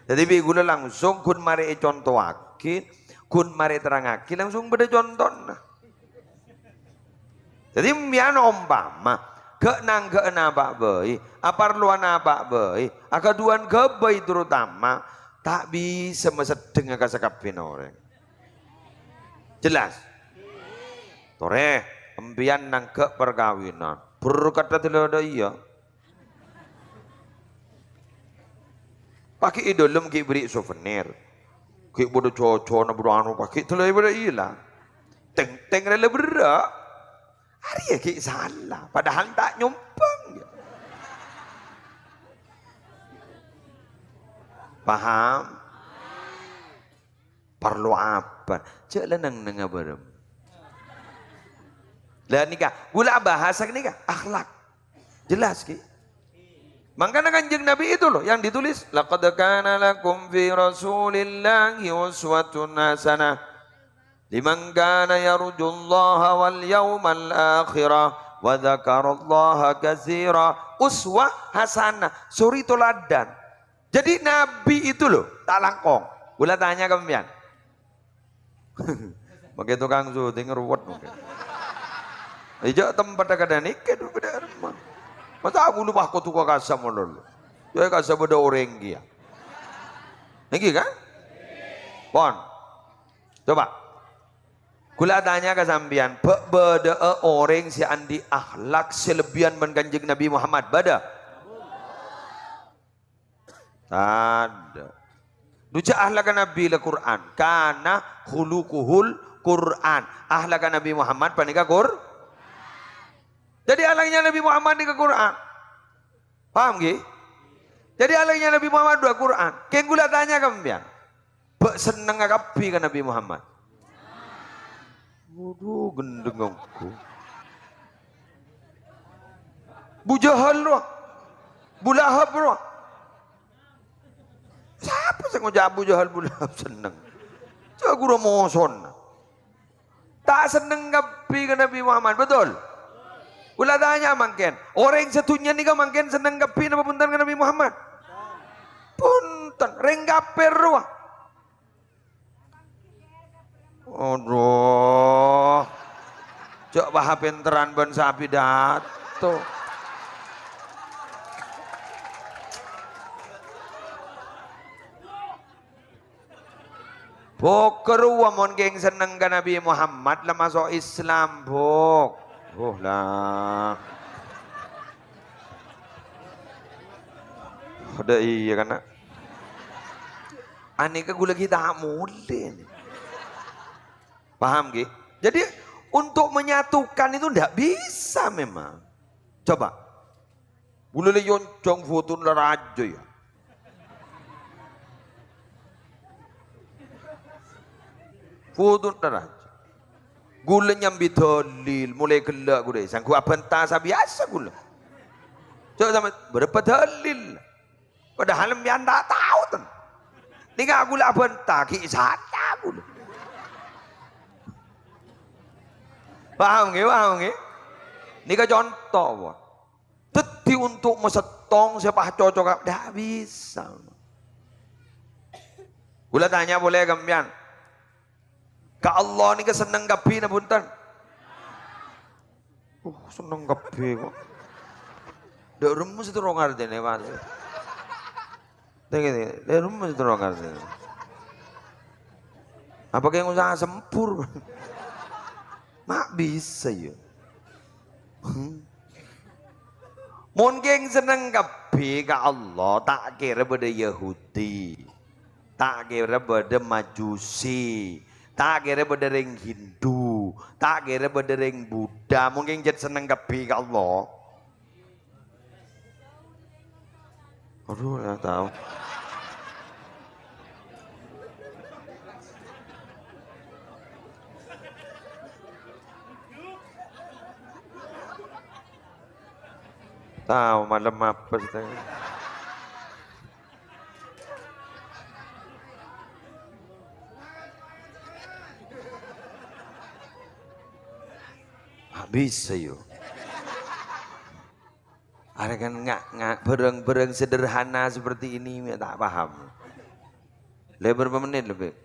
Dhâddhi, bi' ghulâ langsung ghun marè ècontowaghi, ghun marè èterrangngaghi, langsung bâdâ contona. Dhâddhi, sampèyan ompama ghâ' nangghâ'âna apa bhâi, aparlowanna apa bhâi, aghâdhuwân ghâbây terutama, ta' bisa maseddhengnga ka sakabbhiyânna orèng. Jelas? Torè, sampèyan nangghâ' parkabinan. Berkatta dâlâ iyâ. Paghi' è dâlem ghi' bherri' souvenir. Ghi' bâdâ cocona, bâdâ anu, paghi' dâlâ bâdâ iyâ la. Teng-teng rè la berrâ'. Arèya ghi' sala, padahal ta' nyombang. Paham? Parlo apa? Jhâ' la neng-nengnga bârâmma. Lah nèka, ghulâ abahas nèka, akhlak. Jelas, ghi? Mangkana Kanjeng Nabi itu loh yang ditulis, "Laqad kana lakum fi Rasulillahi uswatun hasanah liman kana yarjullaha wal yaumal akhirah wa dzakarallaha katsira." Uswah hasanah, suri toladan. Jadi Nabi itu loh, ta' langkong. Ghulâ tanya ka sampèyan. Mangkè tokang syuting ruwet mangkè. Iyâ, tempat kadhâng nèka dhu bâdâ remma. Masa ghulâ pas kodhu ka kassa' malolo. Yâ, kassa' bâdâ orèng kèya. Nèka kan? Pon. Coba. Ghulâ atanya ka sampèyan, bâ-, bâdâ'â orèng sè andi' akhlak sè lebbiyân bân Kanjeng Nabi Muhammad? Bâdâ? Tadâ'. Dhu jhâ' akhlakka Nabi la Qur'an. Kana khuluquhul Qur'an. Akhlakka Nabi Muhammad panèka Qur-, Jadi akhlaknya Nabi Muhammad nèka Qur'an. Paham, ghi? Jadi akhlaknya Nabi Muhammad dua Qur'an. Kèng ghulâ tanya ka sampèyan. Bâ' sennengnga kabbhi ka Nabi Muhammad? Waduh, gendheng ongghu. Abu Jahal rowa. Abu Lahab rowa. Sapa sè ngoca' Abu Jahal, Abu Lahab senneng? Jhâ' ghuru mosona. Ta' senneng kabbhi ka Nabi Muhammad, betul? Ghulâ tanya mangkèn, orèng sadhunnya nèka mangkèn senneng kabbhi napa bhunten ka Nabi Muhammad? Bhunten, rèng kafir rowa. Adhu. Jhâ' paha pènterran bân sè apidato. Bhuk, rowa mon kèng senneng ka Nabi Muhammad, la maso' Islam, bhuk. Huh, la. Ada iya, kana'. Anèka ghulâ ghi' ta' molè. Paham, ghi? Jadi, untuk menyatukan itu ndak bisa memang. Coba. Ghulâ la èyonjhâng fotona la rajâ, yâ. Fotona la rajâ. Ghulâ nyambi dalil, molaè ghellâ' ghulâ. Sangghu abhânta sabiyasa ghulâ. Coba sampèyan, bârâmpa dalil? Padahal sampèyan ta' tao, ten. Nèka ghulâ abhânta, ghi' saja ghulâ. Paham, ngghi? Paham, ngghi? Nèka conto, Pak. Dhâddhi, untuk masettong sè pas cocok, ndak bisa. Ghulâ tanya polè ka sampèyan. Ka Allah nèka senneng kabbhi napa bhunten? Uh, senneng kabbhi kok. Ndak remmes terro ngartèna, Pak. Tèngè, tèngè. Ndak remmes terro ngartèna. Apa kèng usaha sempur? Ma' bisa, yâ. Hmm. Mon kèng senneng kabbhi ka Allah, ta' kèra bâdâ Yahudi, ta' kèra bâdâ Majusi, ta' kèra bâdâ rèng Hindu, ta' kèra bâdâ rèng Buddha. Mon kèng jhât senneng kabbhi ka Allah. Aduh, ndak tao. Tao malem apa sè bisa, yâ. Arè kan nga-, nga-, bârâng-bârâng sederhana seperti ini, mè' ta' paham. Lè bârâmpa mennit lè, Bek?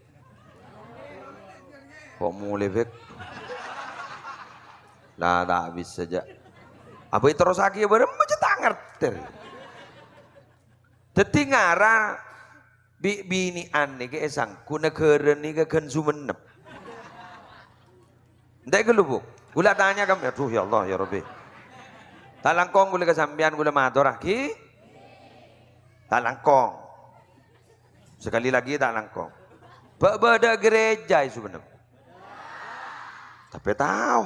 Kok molè, Bek? La, ta' bisa, jâ'. Apa èterrossaghi bârâmpa jâ' ta' ngartè. Dhâddhi ngara bi'-binè'an nèka èsangghu naghârâ nèka ghân Sumenep. Entè' ghâllu, Bu. Ghulâ tanya ka, aduh, ya Allah, ya Rabbi. Ta' langkong ghulâ ka sampèyan, ghulâ matorraghi. Ta' langkong. Sekali lagi, ta' langkong. Bâ-, bâdâ gereja è Sumenep. Tapè tao.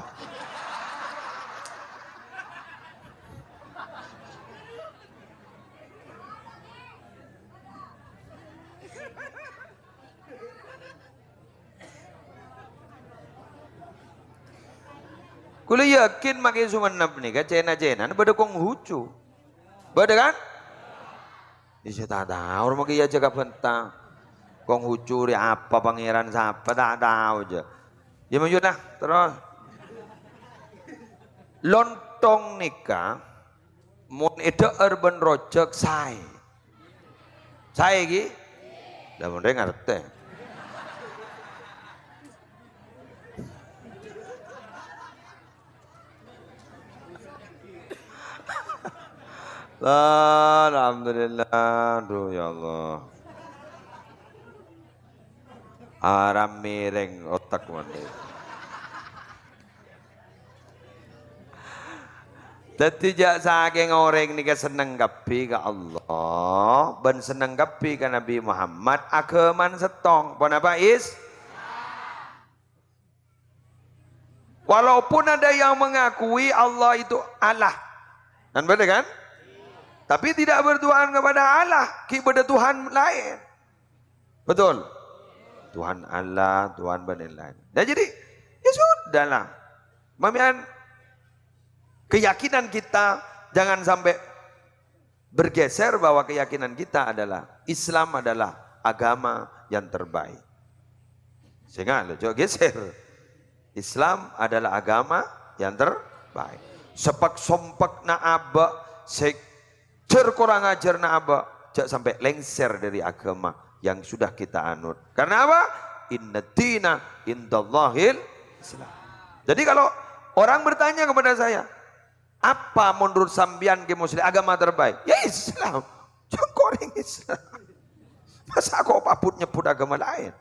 Ghulâ yakin makè Sumenep nèka cèna-cènana bâdâ Konghucu. Bâdâ, kan? Iyâ, sè ta' tao, roma kèya jâ' kabhânta. Konghucu rè apa, pangèran sapa, ta' tao jâ'. Yâ, mayu, nah, terros. Lontong nèka, mon èdhâ'âr bân rojhâk, saè. Saè, ghi? Lah, mon rè ngartè. Alhamdulillah. Aduh, ya Allah. Aram miring otak mandi. Dhâddhi, jâ' sakèng orèng nèka senneng kabbhi ka Allah, bân senneng kabbhi ka Nabi Muhammad, aghâmana sèttong. Ponapa, Is? Walaupun ada yang mengakui Allah itu Allah. Kan bâdâ, kan? Tapi tidak bertuhan kepada Allah, ghi' bâdâ Tuhan laèn. Betul? Tuhan Allah, Tuhan bân laèn. Nah, jadi, ya sudahlah. Mamian keyakinan kita jangan sampai bergeser bahwa keyakinan kita adalah Islam adalah agama yang terbaik. Sènga' lo, jhâ' geser. Islam adalah agama yang terbaik. Sepak-sompakna abâ', sè jhâr korang ajhârna abâ', jhâ' sampè' lèngsèr dâri agama yang sudah kita anut. Karena apa? Innaddina indallahil Islam. Jadi kalau orang bertanya kepada saya, "Apa menurut sampèyan, Kè Musleh, agama terbaik?" "Ya Islam. Jhâ' engko' orèng Islam. Masa' kok pabut nyebbhut agama laèn?"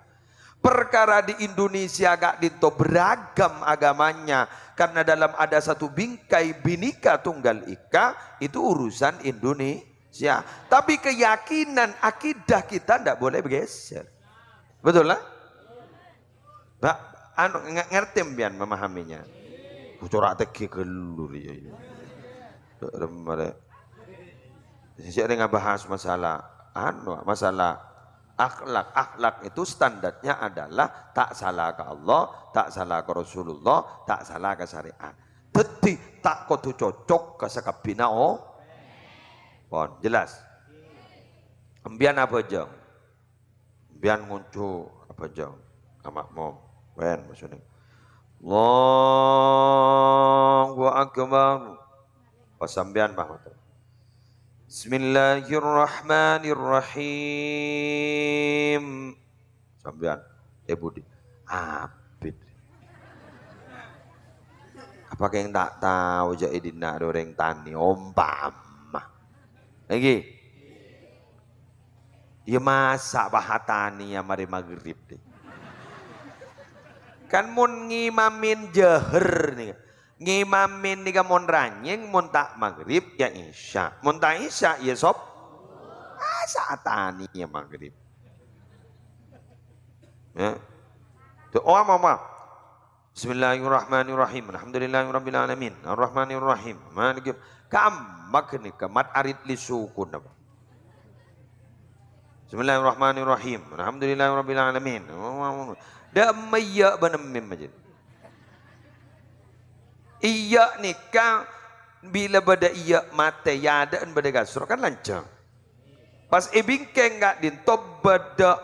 Perkara di Indonesia ka'dinto beragam agamanya, karena dalam ada satu bingkai Bhinneka Tunggal Ika, itu urusan Indonesia. Tapi keyakinan akidah kita ndak boleh bergeser. Betul, lah? Ba-, anu, nge-, ngerti sampèyan memahaminya? Bocor ategi ghellu, ya, ya. Remare. Sisi ada ngabahas masalah, anu, masalah akhlak. Akhlak itu standarnya adalah tak salah ke Allah, tak salah ke Rasulullah, tak salah ke syariat. Dhâddhi, ta' kodhu cocok ka sakabbhina o-, pon, jelas? Sampèyan abhâjâng. Sampèyan ngonco abhâjâng, amakmom. Wen, maksudnya. Allahu Akbar. Pas sampèyan, Pak. Bismillahirrahmanirrahim. Sampèyan, eh, budi. Abit. Apa kèng ta' tao jâ' è dinna' orèng tanè, ompama. Lagi. Ya masa' pahatani ya marè maghrib, deh. Kan mon ngimamin jahar, nih. Ngimamin nèka mon ranyèng, mon ta' maghrib, ya isya. Mon ta' isya, ya sob-, ah, saatani ya maghrib. Ya. Tuh, oh, apa, apa? Bismillahirrahmanirrahim. Alhamdulillahirabbil alamin. Arrahmanirrahim. Maliki, kamma ghânèka, mad arid li sukun apa? Bismillahirrahmanirrahim. Alhamdulillahirabbil alamin. Dâ' emma iyâ bân emmim ajâ. Iyâ nèka bilâ bâdâ iyâ matè, yâ adâ'ân bâdâ kasro, kan lanjhâng. Pas è bingkèng ka'dinto bâdâ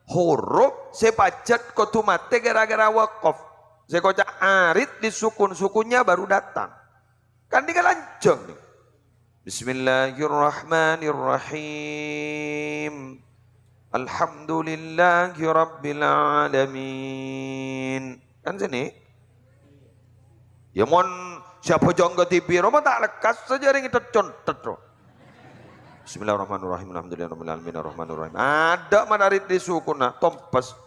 huruf sè pajhât kodhu matè ghârâ-ghârâ wakof. Sè koca' arid li sukun, sukunnya baru datang. Kan nèka lanjhâng, nèh. Bismillahirrahmanirrahim. Alhamdulillahirabbil alamin. Kan sènè? Ya mon sè abhâjâng kadhibi' rowa ta' lekkas sajâ rèng tet-contet rowa. Bismillahirrahmanirrahim. Alhamdulillahirabbil alamin. Arrahmanirrahim. Adâ' manarit di sukuna, tompes.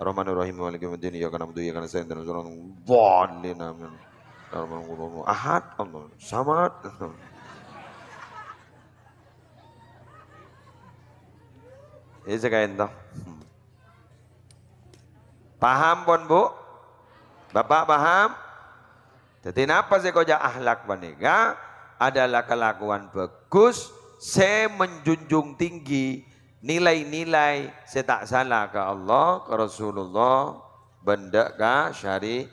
Arrahmanirrahim. Maliki yaumiddin. Iyyaka na'budu wa iyyaka nasta'in. Ihdinas siratal mustaqim. Amin. Arrahmanirrahim. Ahad. Allah. Samad. Ini sakaen to. Hmm. Paham pon, Bu? Bapak paham? Dhâddhi, napa sè koca' akhlak panèka? Adalah kelakuan bagus sè menjunjung tinggi nilai-nilai sè ta' sala ka Allah, ka Rasulullah, bân dâ' ka syari-,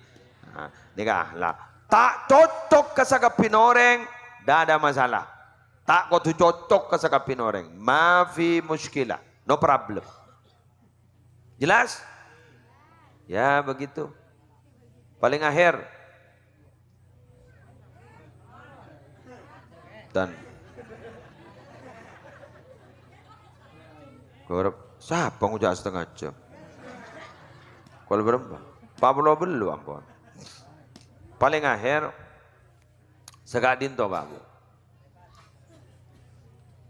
nah, nèka akhlak. Ta' cocok ka sakabbhina orèng, ndak ada masalah. Ta' kodhu cocok ka sakabbhina orèng. Ma fi musykilah. No problem. Jelas? Ya, begitu. Paling akhir. Dan Gorep, sapa ngoca' setengah jam? Kol berempa? Empat puluh bellu, ampon. Paling akhir, saka'dinto, Pak, Bu.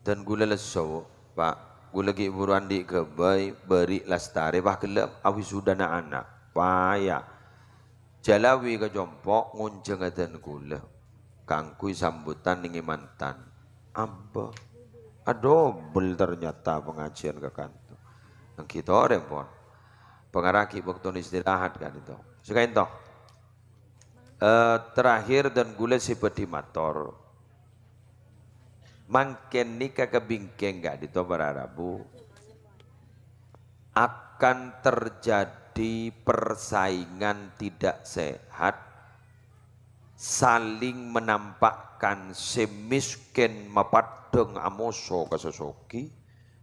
Dan ghulâ lesso, Pak. Ghulâ ghi' buru andi' ghâbây, bâri' lastarè, pas ghellâ' awisudana ana'. Paya. Jhâlâwi ka compo' ngonjhânga dân ghulâ kaangghuy sambutan nèngè mantan. Abâ. Adobel ternyata pengajian ka kanto. Èngghi torè, pon. Pangara ghi' bâktona istirahat ka'dinto. Sakaènto. Eh, terakhir, dân ghulâ sè bhâdhi mator. Mangkèn nèka ka bingkèng ka'dinto para rabu akan terjadi persaingan tidak sehat, saling menampakkan sè mèskèn mapaddhâng amoso ka sè soghi,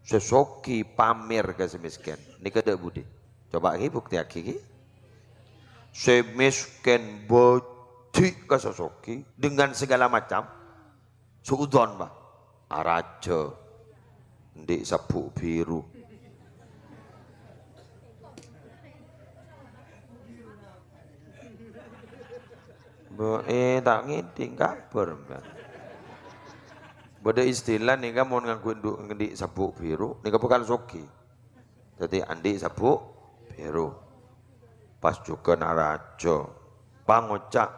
sè soghi pamer ka sè mèskèn. Nèka dâ' budi? Coba ghi, buktèyaghi ghi. Sè mèskèn bâdhi' ka sè soghi dengan segala macam. Su'udzon, Pak. Arajâ. Endi' sabbu' biru. Bo-, eh, ta' ngèdhing kabhâr, Mbak. Bâdâ istilah nèka mon ngangghuy ndu-, endi' sabbu' biru, nèka bhâkal soghi. Dhâddhi, andi' sabbu' biru. Pas jhughân arajâ. Pangoca',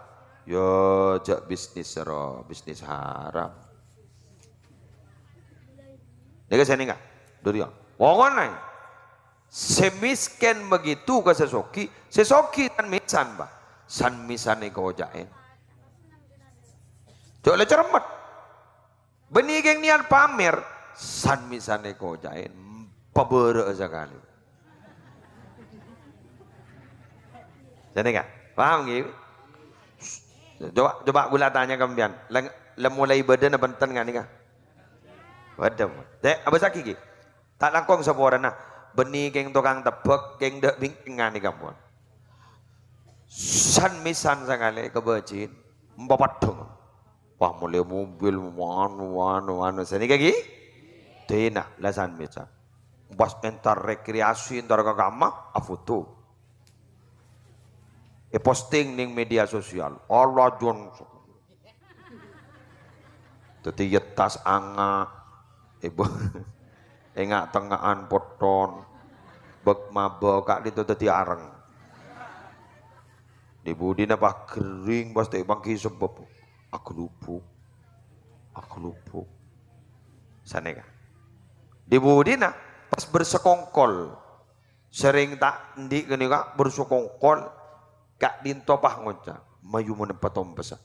"Ya, jhâ' bisnis ro, bisnis haram." Nèka sè nèka, Duryo. Pokokna, Sè mèskèn begitu ka sè soghi, sè soghi san-mèsan, Pak. San-mèsan èkoca'è. Jhâ' la cermet. Bânnè kèng niat pamer, san-mèsan èkoca'è, pabârâ'â sakalè. Jâ' nèka, paham ghi? Coba, coba ghulâ tanya ka sampèyan, la, la molaè ibâdâna bhunten nga' nèka? Waduh, dek, abâssaghi ghi? Ta' langkong saporana, bânnè kèng tokang tebbhâk, kèng dâ' bingkèng nga' nèka pon. San-mèsan sakalè kabâji'in, empa' paddhâng. Wah, molaè mobil, anu, anu, anu. Sanèka ghi? Dina, la san-mèsan. Pas entar rekreasi, entar ka kamma, afoto. Èposting neng media sosial. Allah, Jon. Dhâddhi yettas anga'. Ibu. Enga' tengnga'an potton. Bâk mabâ' ka'dinto dhâddhi areng. Di budina pas ghering, pas ta' èpangghi sebab. Aglubuk. Aglubuk. Sanèka. Di budina pas bersokongkol. Serrèng ta' andi' ghânèka bersokongkol. Ka'dinto pas ngoca', "Mayu mon èpatompessa."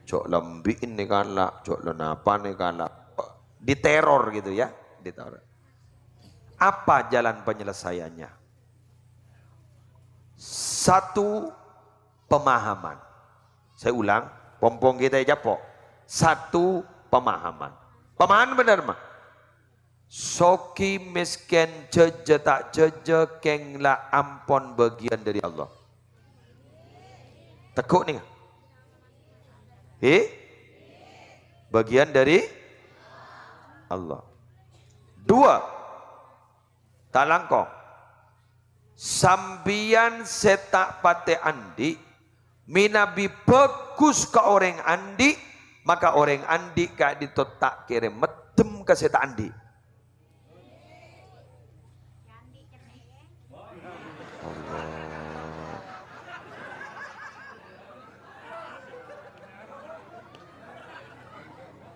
Jhâ' la embi'en nèka la, jhâ' la napa nèka la. Diteror gitu ya, diteror. Apa jalan penyelesaiannya? Satu pemahaman. Saya ulang, pompong kita ya, Japo. Satu pemahaman. Pemahaman benar, mah? Soghi mèskèn, jhâjâ ta' jhâjâ, kèng la ampon bâgiyân dâri Allah. Tegghu' nèng. He? Bâgiyân dâri Allah. Dua. Ta' langkong. Sampèyan sè ta' patè andi', mènabi bhâghus ka orèng andi', maka orèng andi' ka'dinto ta' kèra mèddem ka sè ta' andi'. Allah.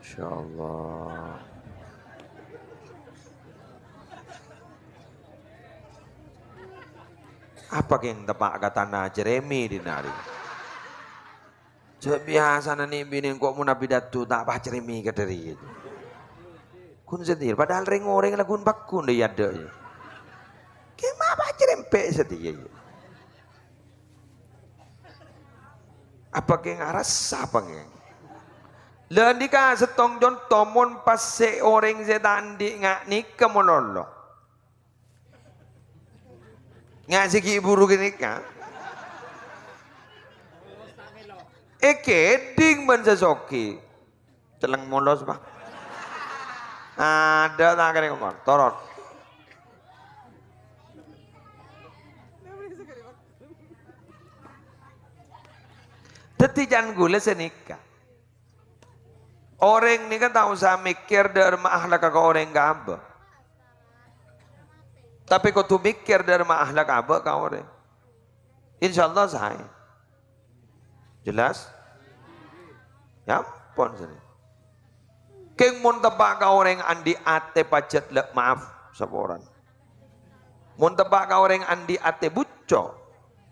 Insyaallah. Apa kèng teppa' ka tana Jeremi dinari? Jhâ' biyasana nè' binè engko' mon apidato ta' pas Jeremi ka dâri. Ghun satèya, padahal rèng-orèng la ghun-pagghun dâ' è adâ'. Kèma pas Jeremi satèya. Apa kèng arassa apa kèng? La nèka sèttong conto mon pas sè orèng sè ta' andi' nga' nèka malolo. Nga' sè ghi' buru ghânèka. Èkèdhing bân sè soghi. Celleng molos, Pak. Adâ' ta' kèra ngomong. Torot. Dhâddhi can ghulâ sè nèka. Orèng nèka ta' osa mèkkèr dâ' remma ahlakka ka orèng ka abâ'. Tapè kodhu mèkkèr dâ' remma ahlak abâ' ka orèng. Insyaallah saè. Jelas? Ya ampon, sènè. Kèng mon teppa' ka orèng andi' atè pajhât la maaf saporana. Mon teppa' ka orèng andi' atè bucco,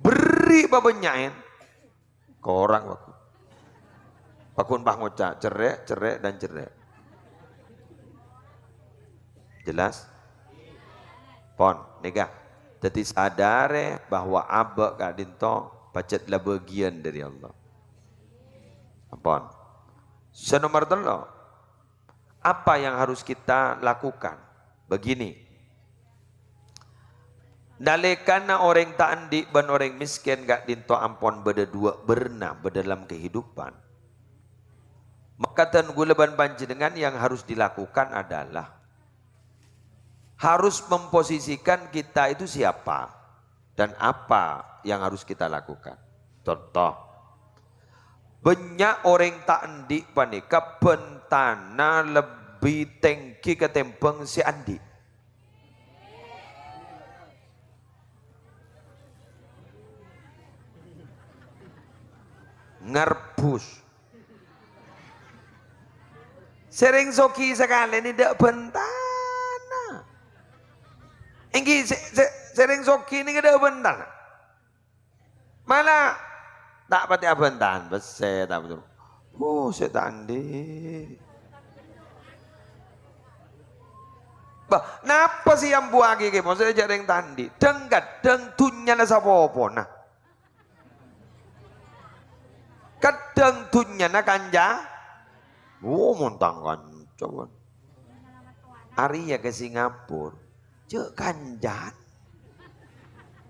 berri' pabânnya'èn. Korang, Pak. Pagghun pas ngoca', cerrè', cerrè', dan cerrè'. Jelas? Pon, nèka. Dhâddhi sadarè bahwa abâ' ka'dinto pajhât la bâgiyân dâri Allah. Ampon. Sè nomer tello', apa yang harus kita lakukan? Begini. Nalèkana orèng ta' andi' bân orèng mèskèn ka'dinto ampon bâdâ duwâ' bârna bâdâlâm kahidupan. Maka dân ghulâ bân panjhennengngan yang harus dilakukan adalah harus memposisikan kita itu siapa dan apa yang harus kita lakukan. Contoh, bânnya' orèng ta' andi' panèka bhântana lebbi tèngghi katèmbhâng sè andi'. Ngarbus. Sè rèng soghi sakalèn nèdhâ' bhântana. Èngghi sè, sè, sè rèng soghi nèka dâ' bhântana. Mala ta' patè abhântan, pèssè ta' betul. Oh, sè ta' andi'. Bâh, napa sè èambuwâghi kèmon sè jhâ' rèng ta' andi'? Dhâng-kadhâng dhunnyana sapopona. Kadhâng dhunnyana kanca. Oh, mon tang kanca, pon. Arèya ka Singapura. Jhâ' kancana.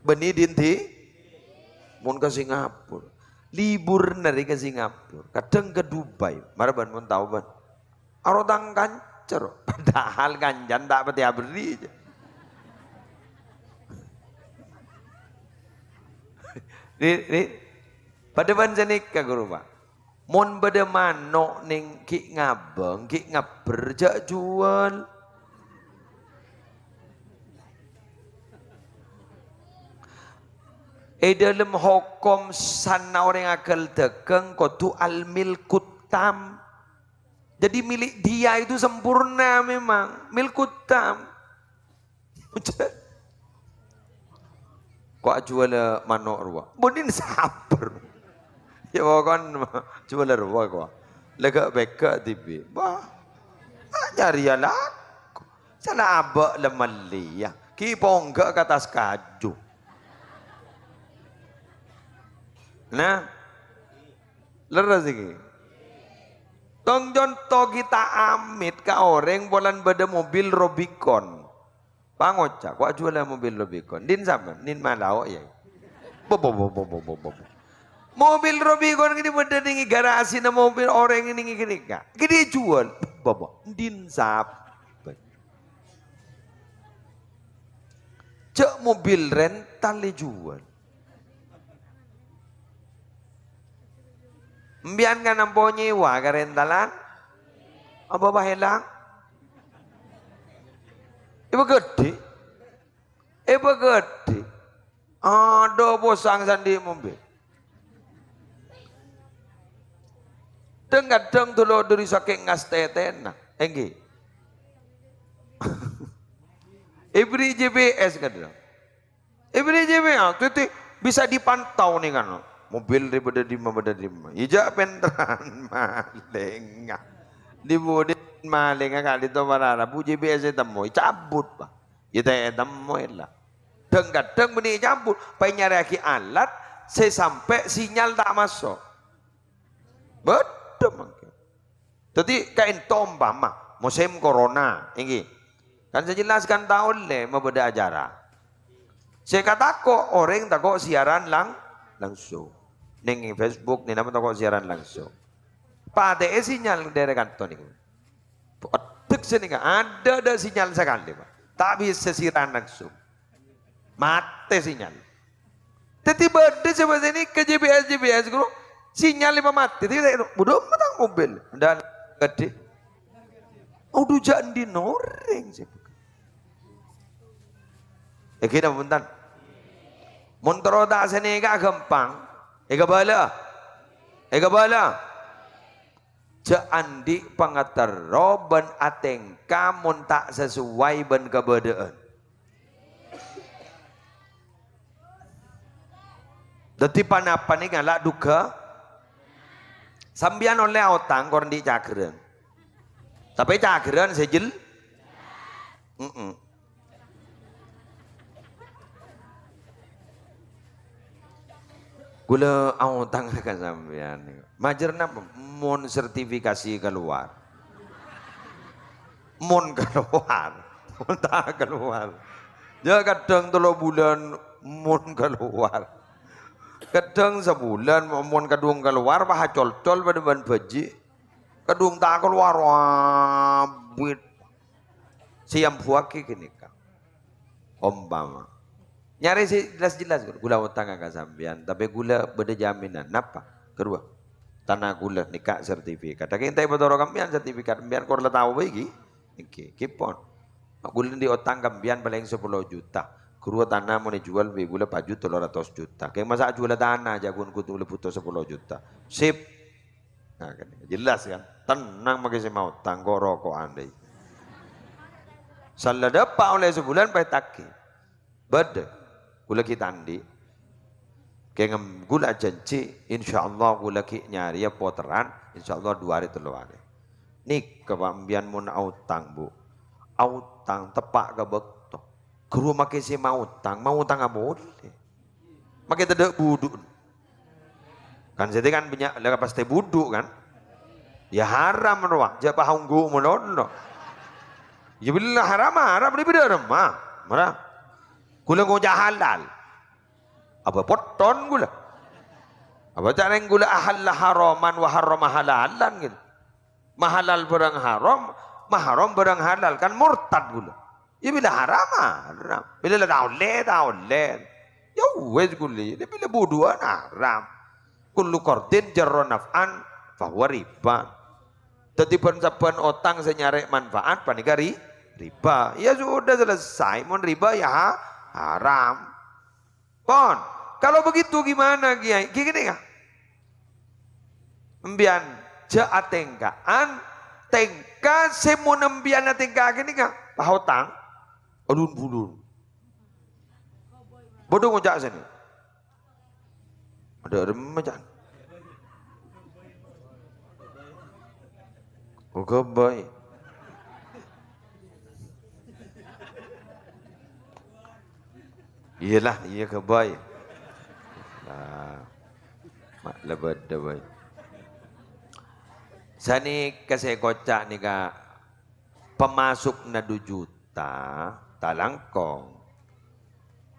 Bânnè dhinḍi? Mon ka Singapura. Liburna rè ka Singapura. Kadhâng ka Dubai. Mara bân mon tao, bân. Aro tang kanca, ro. Padahal kancana ta' patè aberri', jhâ'. Ri-, ri-, padâ bân sanèka, ghuru, Pa'. Mon bâdâ mano' nèng ghi' ngabâng, ghi' ngabbher, jhâ' juwâl. È dâlem hokom sanna orèng aghâl dâgâng kodhu al-milkut tam. Jadi milik dia itu sempurna memang, milkut tam. Ko' ajuwâlâ mano' rowa. Bânnè sabbhâr. Ya, pokon juwâlâ rowa, ko'. Lèghâ'-pèghâ' dhibi'. Wah. Ah, nyarèya lako. Sala abâ' la mellèya. Ghi' pongghâ' ka attas kaju. Nah. Lerres iki. Tong conto ghi' ta' amèt ka orèng polana bâdâ mobil Rubicon. Pangoca', "Ko' ajuwâlâ mobil Rubicon." Din sampèyan, din malao, ya. Bo, bo, bo. Mobil Rubicon ini bâdâ nèng garasina mobil orèng nèng ghânèka. Ghâdhi juwâl. Bo, bo. Din sampèyan. Jhâ' mobil rental èjuwâl. Empèyan kan ampo nyèwa ka rentalan? Apa pahelang? Èpaghâdhi. Èpaghâdhi. Adhu, posang sandhi' mobil. Dhâng-kadhâng dolo dhuri sakèng ngastètèna. Èngghi. Èbherri' G P S kadhâng. Èbherri' G P S, dhâddhi bisa dipantau nèng kan. Mobil rè bâdâ dimma, bâdâ dimma. Iyâ jhâ' pènterran malèngnga. Dhi-budhi malèngnga ka'dinto para rabu G P S ètemmo, ècabut, Pa'. Iyâ ta' ètemmo la. Dhâng-kadhâng bânnè ècabut, pas nyarèyaghi alat sè sampè' sinyal ta' maso'. Bâdâ mangkèn. Dhâddhi, ka'dinto ompama mosèm corona, èngghi. Kan sè jelas kan ta' ollè mabâdâ acara. Sè katako' orèng tako' siaran lang-, langsung. Nèng Facebook, nèng napa tako' siaran langsung. Patè'è sinyal dâri kanto nèko. Eddhek sanèka, adâ', adâ' sinyal sakalè, Pa'. Ta' bisa siaran langsung. Matè sinyal. Dhâddhi bâdâ sè bâdâ nèka G P S, G P S ghuru, sinyal èpamatè, dhâddhi ta' budhu matang mobil. Dâ' ghâdhi. Odhu jhâ' andi' orèng sè buka. Èngghi napa bhunten? Mon terro ta' sanèka ghâmpang. Èkabâlâ. Èkabâlâ. Jhâ' andi' pangaterro bân atèngka mon ta' sasowai bân kabâdâ'ân. Dhâddhi, pa-napa nèka la' dhugâ. Sampèyan ollè aotang kor andi' cagherrân. Tapè cagherrân sè jel-, mm-mm. Ghulâ aotang ka sampèyan. Majâr napa? Mon sertifikasi keluar. Mon keluar. Mon ta' keluar. Jhâ' kadhâng tello bulân mon keluar. Kadhâng sabulân mon kadhung keluar, pas acol-col padâ bân bhâji'. Kadhung ta' keluar, abit. Sè èambuwâghi ghânèka. Ompama. Nyarè sè jelas-jelas, ghulâ otang ka sampèyan, tapè ghulâ bâdâ jaminan. Napa? Ghâruwa. Tana ghulâ nèka sertifikat. Dâging ta' èpatoro' ka sampèyan sertifikat, sampèyan kor la tao bhâi ghi? Èngghi, ghi pon. Ghulâ andi' otang ka sampèyan palèng sapolo juta. Ghâruwa tana mon èjuwâl bi' ghulâ paju tello ratos juta. Kèng masa' ajuwâlâ tana, jhâ' ghun kodhu bhuto sapolo juta. Sip. Nah, kan jelas kan? Tenang mangkè sè maotang, ko'-roko'an dâi. Sala dâpa' ollè sabulân paètaghi. Bâdâ. Ghulâ ghi' ta' andi'. Kèngèng ghulâ ajhânjhi, insyaallah ghulâ ghi' nyarèya potèran, insyaallah du arè tello arè. Nèka, Pa', embiyan mon aotang, Bu. Aotang teppa' ka bâkto. Ghâruwa makè sè maotang, maotang apolè. Makè tadâ' budhu'na. Kan sèdhâ kan bânnya', la pastè budhu' kan? Ya haram rowa, jhâ' paongghu malolo. Ya bilâ haram, haram, lebbi dâ' remma. Mara. Ghulâ ngoca' halal. Apa potton ghulâ? Apa carèng ghulâ ahalla haraman wa harrama halalan gitu? Mahalal bârâng haram, maharam bârâng halal, kan murtad ghulâ. Ya bilâ haram, haram. Bilâ la ta' ollè, ta' ollè. Ya wes ghulâ, bilâ budhu'an haram. Kullu qardin jarra naf'an fahuwa riba. Dhâddhi bân-sabbhân otang sè nyarè manfaat panèka ri-, riba. Ya sudah selesai, mon riba ya ha-, haram. Pon, kalau begitu gimana, Kiai? Ghi kènè, ya. Embiyan jhâ' atèngka'an, tèngka sè mon embiyan atèngka kènè, ya. Pahotang, alun-bulun. Bâdâ ngoca' sènè. Adâ' remma, Ca'an. Oh, ghâbây. Iyâlah, iyâ ghâbây. Nah, ma' la bâdâ bhâi. Sanèka sè èkoca' nèka pamasukna du juta, ta' langkong.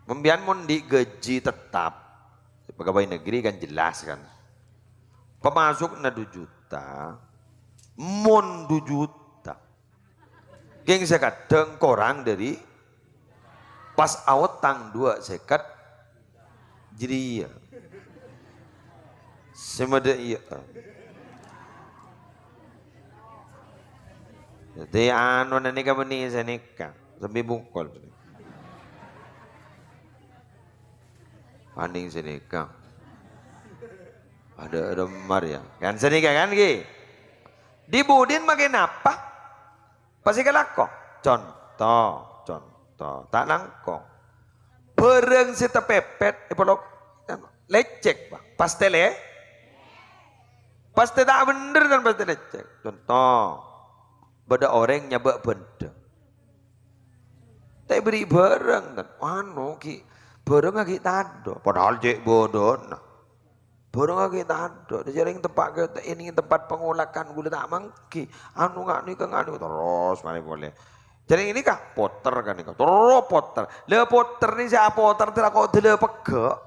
Embiyan mon andi' gaji tetap, pegawai negeri kan jelas kan. Pamasukna du juta, mon du juta. Kèng sè kadhâng korang dâri pas aotang duwâ' sèket jârèya. Sè madâ iyâ. Dhâddhi anu nèka bânnè sanèka, sambi bungkol. Paning sanèka. Adâ' remma rèya. Kan sanèka kan, ghi? Di budin makè napa? Pas èkalako. Conto, conto. Ta' langkong. Bârâng sè tapèpèt, èpolo-, lecek, Pak. Pastè le-, pastè ta' bhendher, kan, pastè lecek. Conto, bâdâ orèng nyabâ' bhândhâng. Ta' èberri' bârâng, kan. Anu, ghi', bârângnga ghi' tadâ'. Padahal cè' bâdâna. Bârângnga ghi' tadâ', jhâ' rèng teppa' ka, ènèng tempat pangolakan ghulâ ta' mangghi. Anu nga' nèka nga' nèka, terros marè polè. Jhâ' rèng nèka, potèr ka nèka, terros potèr. La potèr nè sè apotèr tèra ko' dâlâ pegghâ'.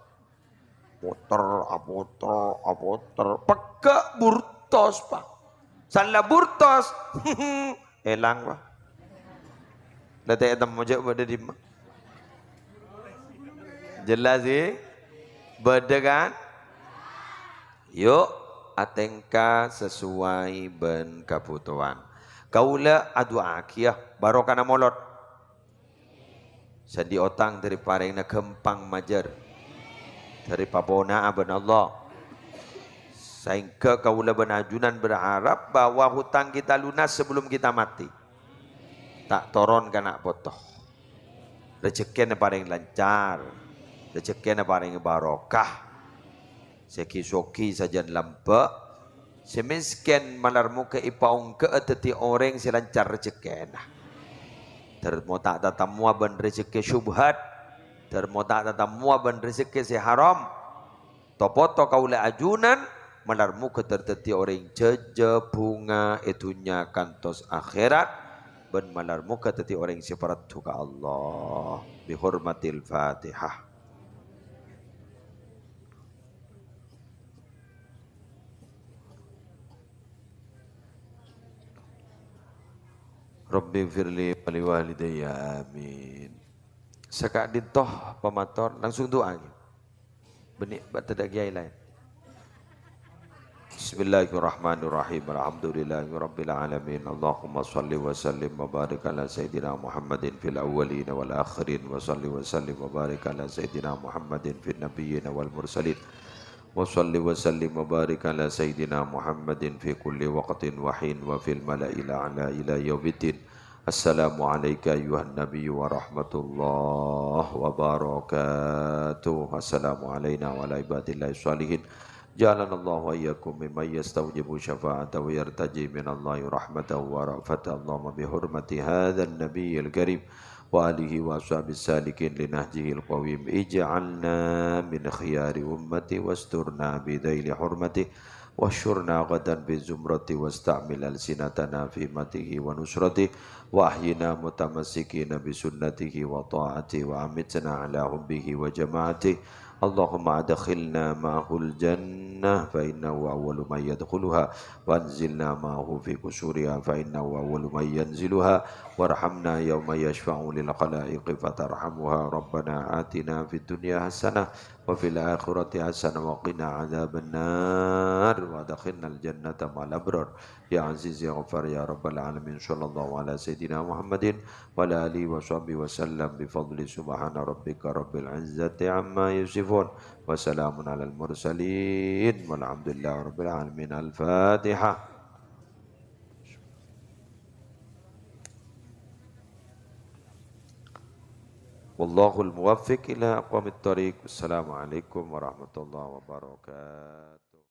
Potèr, apotèr, apotèr. Pegghâ' burtos, Pak. Sala burtos. Èlang, Pak. La ta' ètemmo jhâ' bâdâ dimma. Jelas, ghi? Bâdâ, kan? Yu', atèngka sesuai bân kabhutowan. Kaulâ adu'aaghiyâ barokana molod. Sè andi' otang dâri parèngna ghâmpang majâr. Dâri papona'a bân Allah. Saèngghâ kaulâ bân ajunan berharap bahwa hutang kita lunas sebelum kita mati. Ta' toron ka na' poto. Rejekkèna parèng lancar. Rejekkèna parèng barokah. Sè ghi-sogi sajân lambâ', sè mèskèn malar moghâ èpaongghâ'â dhâddhi orèng sè lancar rejekkèna. Dârmo ta' tatemmowa bân rejekkè syubhat, dârmo ta' tatemmowa bân rejekkè sè haram. To-poto kaulâ ajunan, malar moghâ dâr-, dhâddhi orèng jhâjhâ bhunga è dhunnya kantos akhèrat, bân malar moghâ dhâddhi orèng sè paraddhu ka Allah. Bi hurmatil Fatihah. Rabbighfirli wa liwalidayya, amin. Saka'dinto pamator, langsung du'a, ghi. Bânnè bâ' tadâ' kiai laèn. Bismillahirrahmanirrahim. Alhamdulillahirabbil alamin. Allahumma shalli wa sallim wa barik ala sayyidina Muhammadin fil awwalin wal akhirin. Wa shalli wa sallim wa barik ala sayyidina Muhammadin fil nabiyyin wal mursalin. Wa shalli wa sallim wa barik ala sayyidina Muhammadin fi kulli waqtin wa hin wa fil mala'il a'la ila yaumiddin. السلام عليك أيها النبي ورحمة الله وبركاته. السلام علينا وعلى عباد الله الصالحين. جعلنا الله وإياكم ممن يستوجب الشفاعة ويرتجي من الله رحمته ورأفته. اللهم بحرمة هذا النبي الكريم وآله وأصحابه السالكين لنهجه القويم، اجعلنا من خيار أمته واسترنا بذيل حرمته، واحشرنا غدا في زمرته، واستعمل ألسنتنا في مدحه ونصرته، وأحينا متمسكين بسنته وطاعته، وأمتنا على حبه وجماعته. اللهم أدخلنا معه الجنة فإنه أول من يدخلها، وأنزلنا معه في قصورها فإنه أول من ينزلها، وارحمنا يوم يشفع للخلائق فترحمها. ربنا آتنا في الدنيا حسنة وفي الآخرة حسنة وقنا عذاب النار وأدخلنا الجنة مع الأبرار يا عزيز يا غفار يا رب العالمين. صلى الله على سيدنا محمد وعلى آله وصحبه وسلم بفضل سبحان ربك رب العزة عما يصفون وسلام على المرسلين والحمد لله رب العالمين. الفاتحة. والله الموفق إلى أقوم الطريق. السلام عليكم ورحمة الله وبركاته.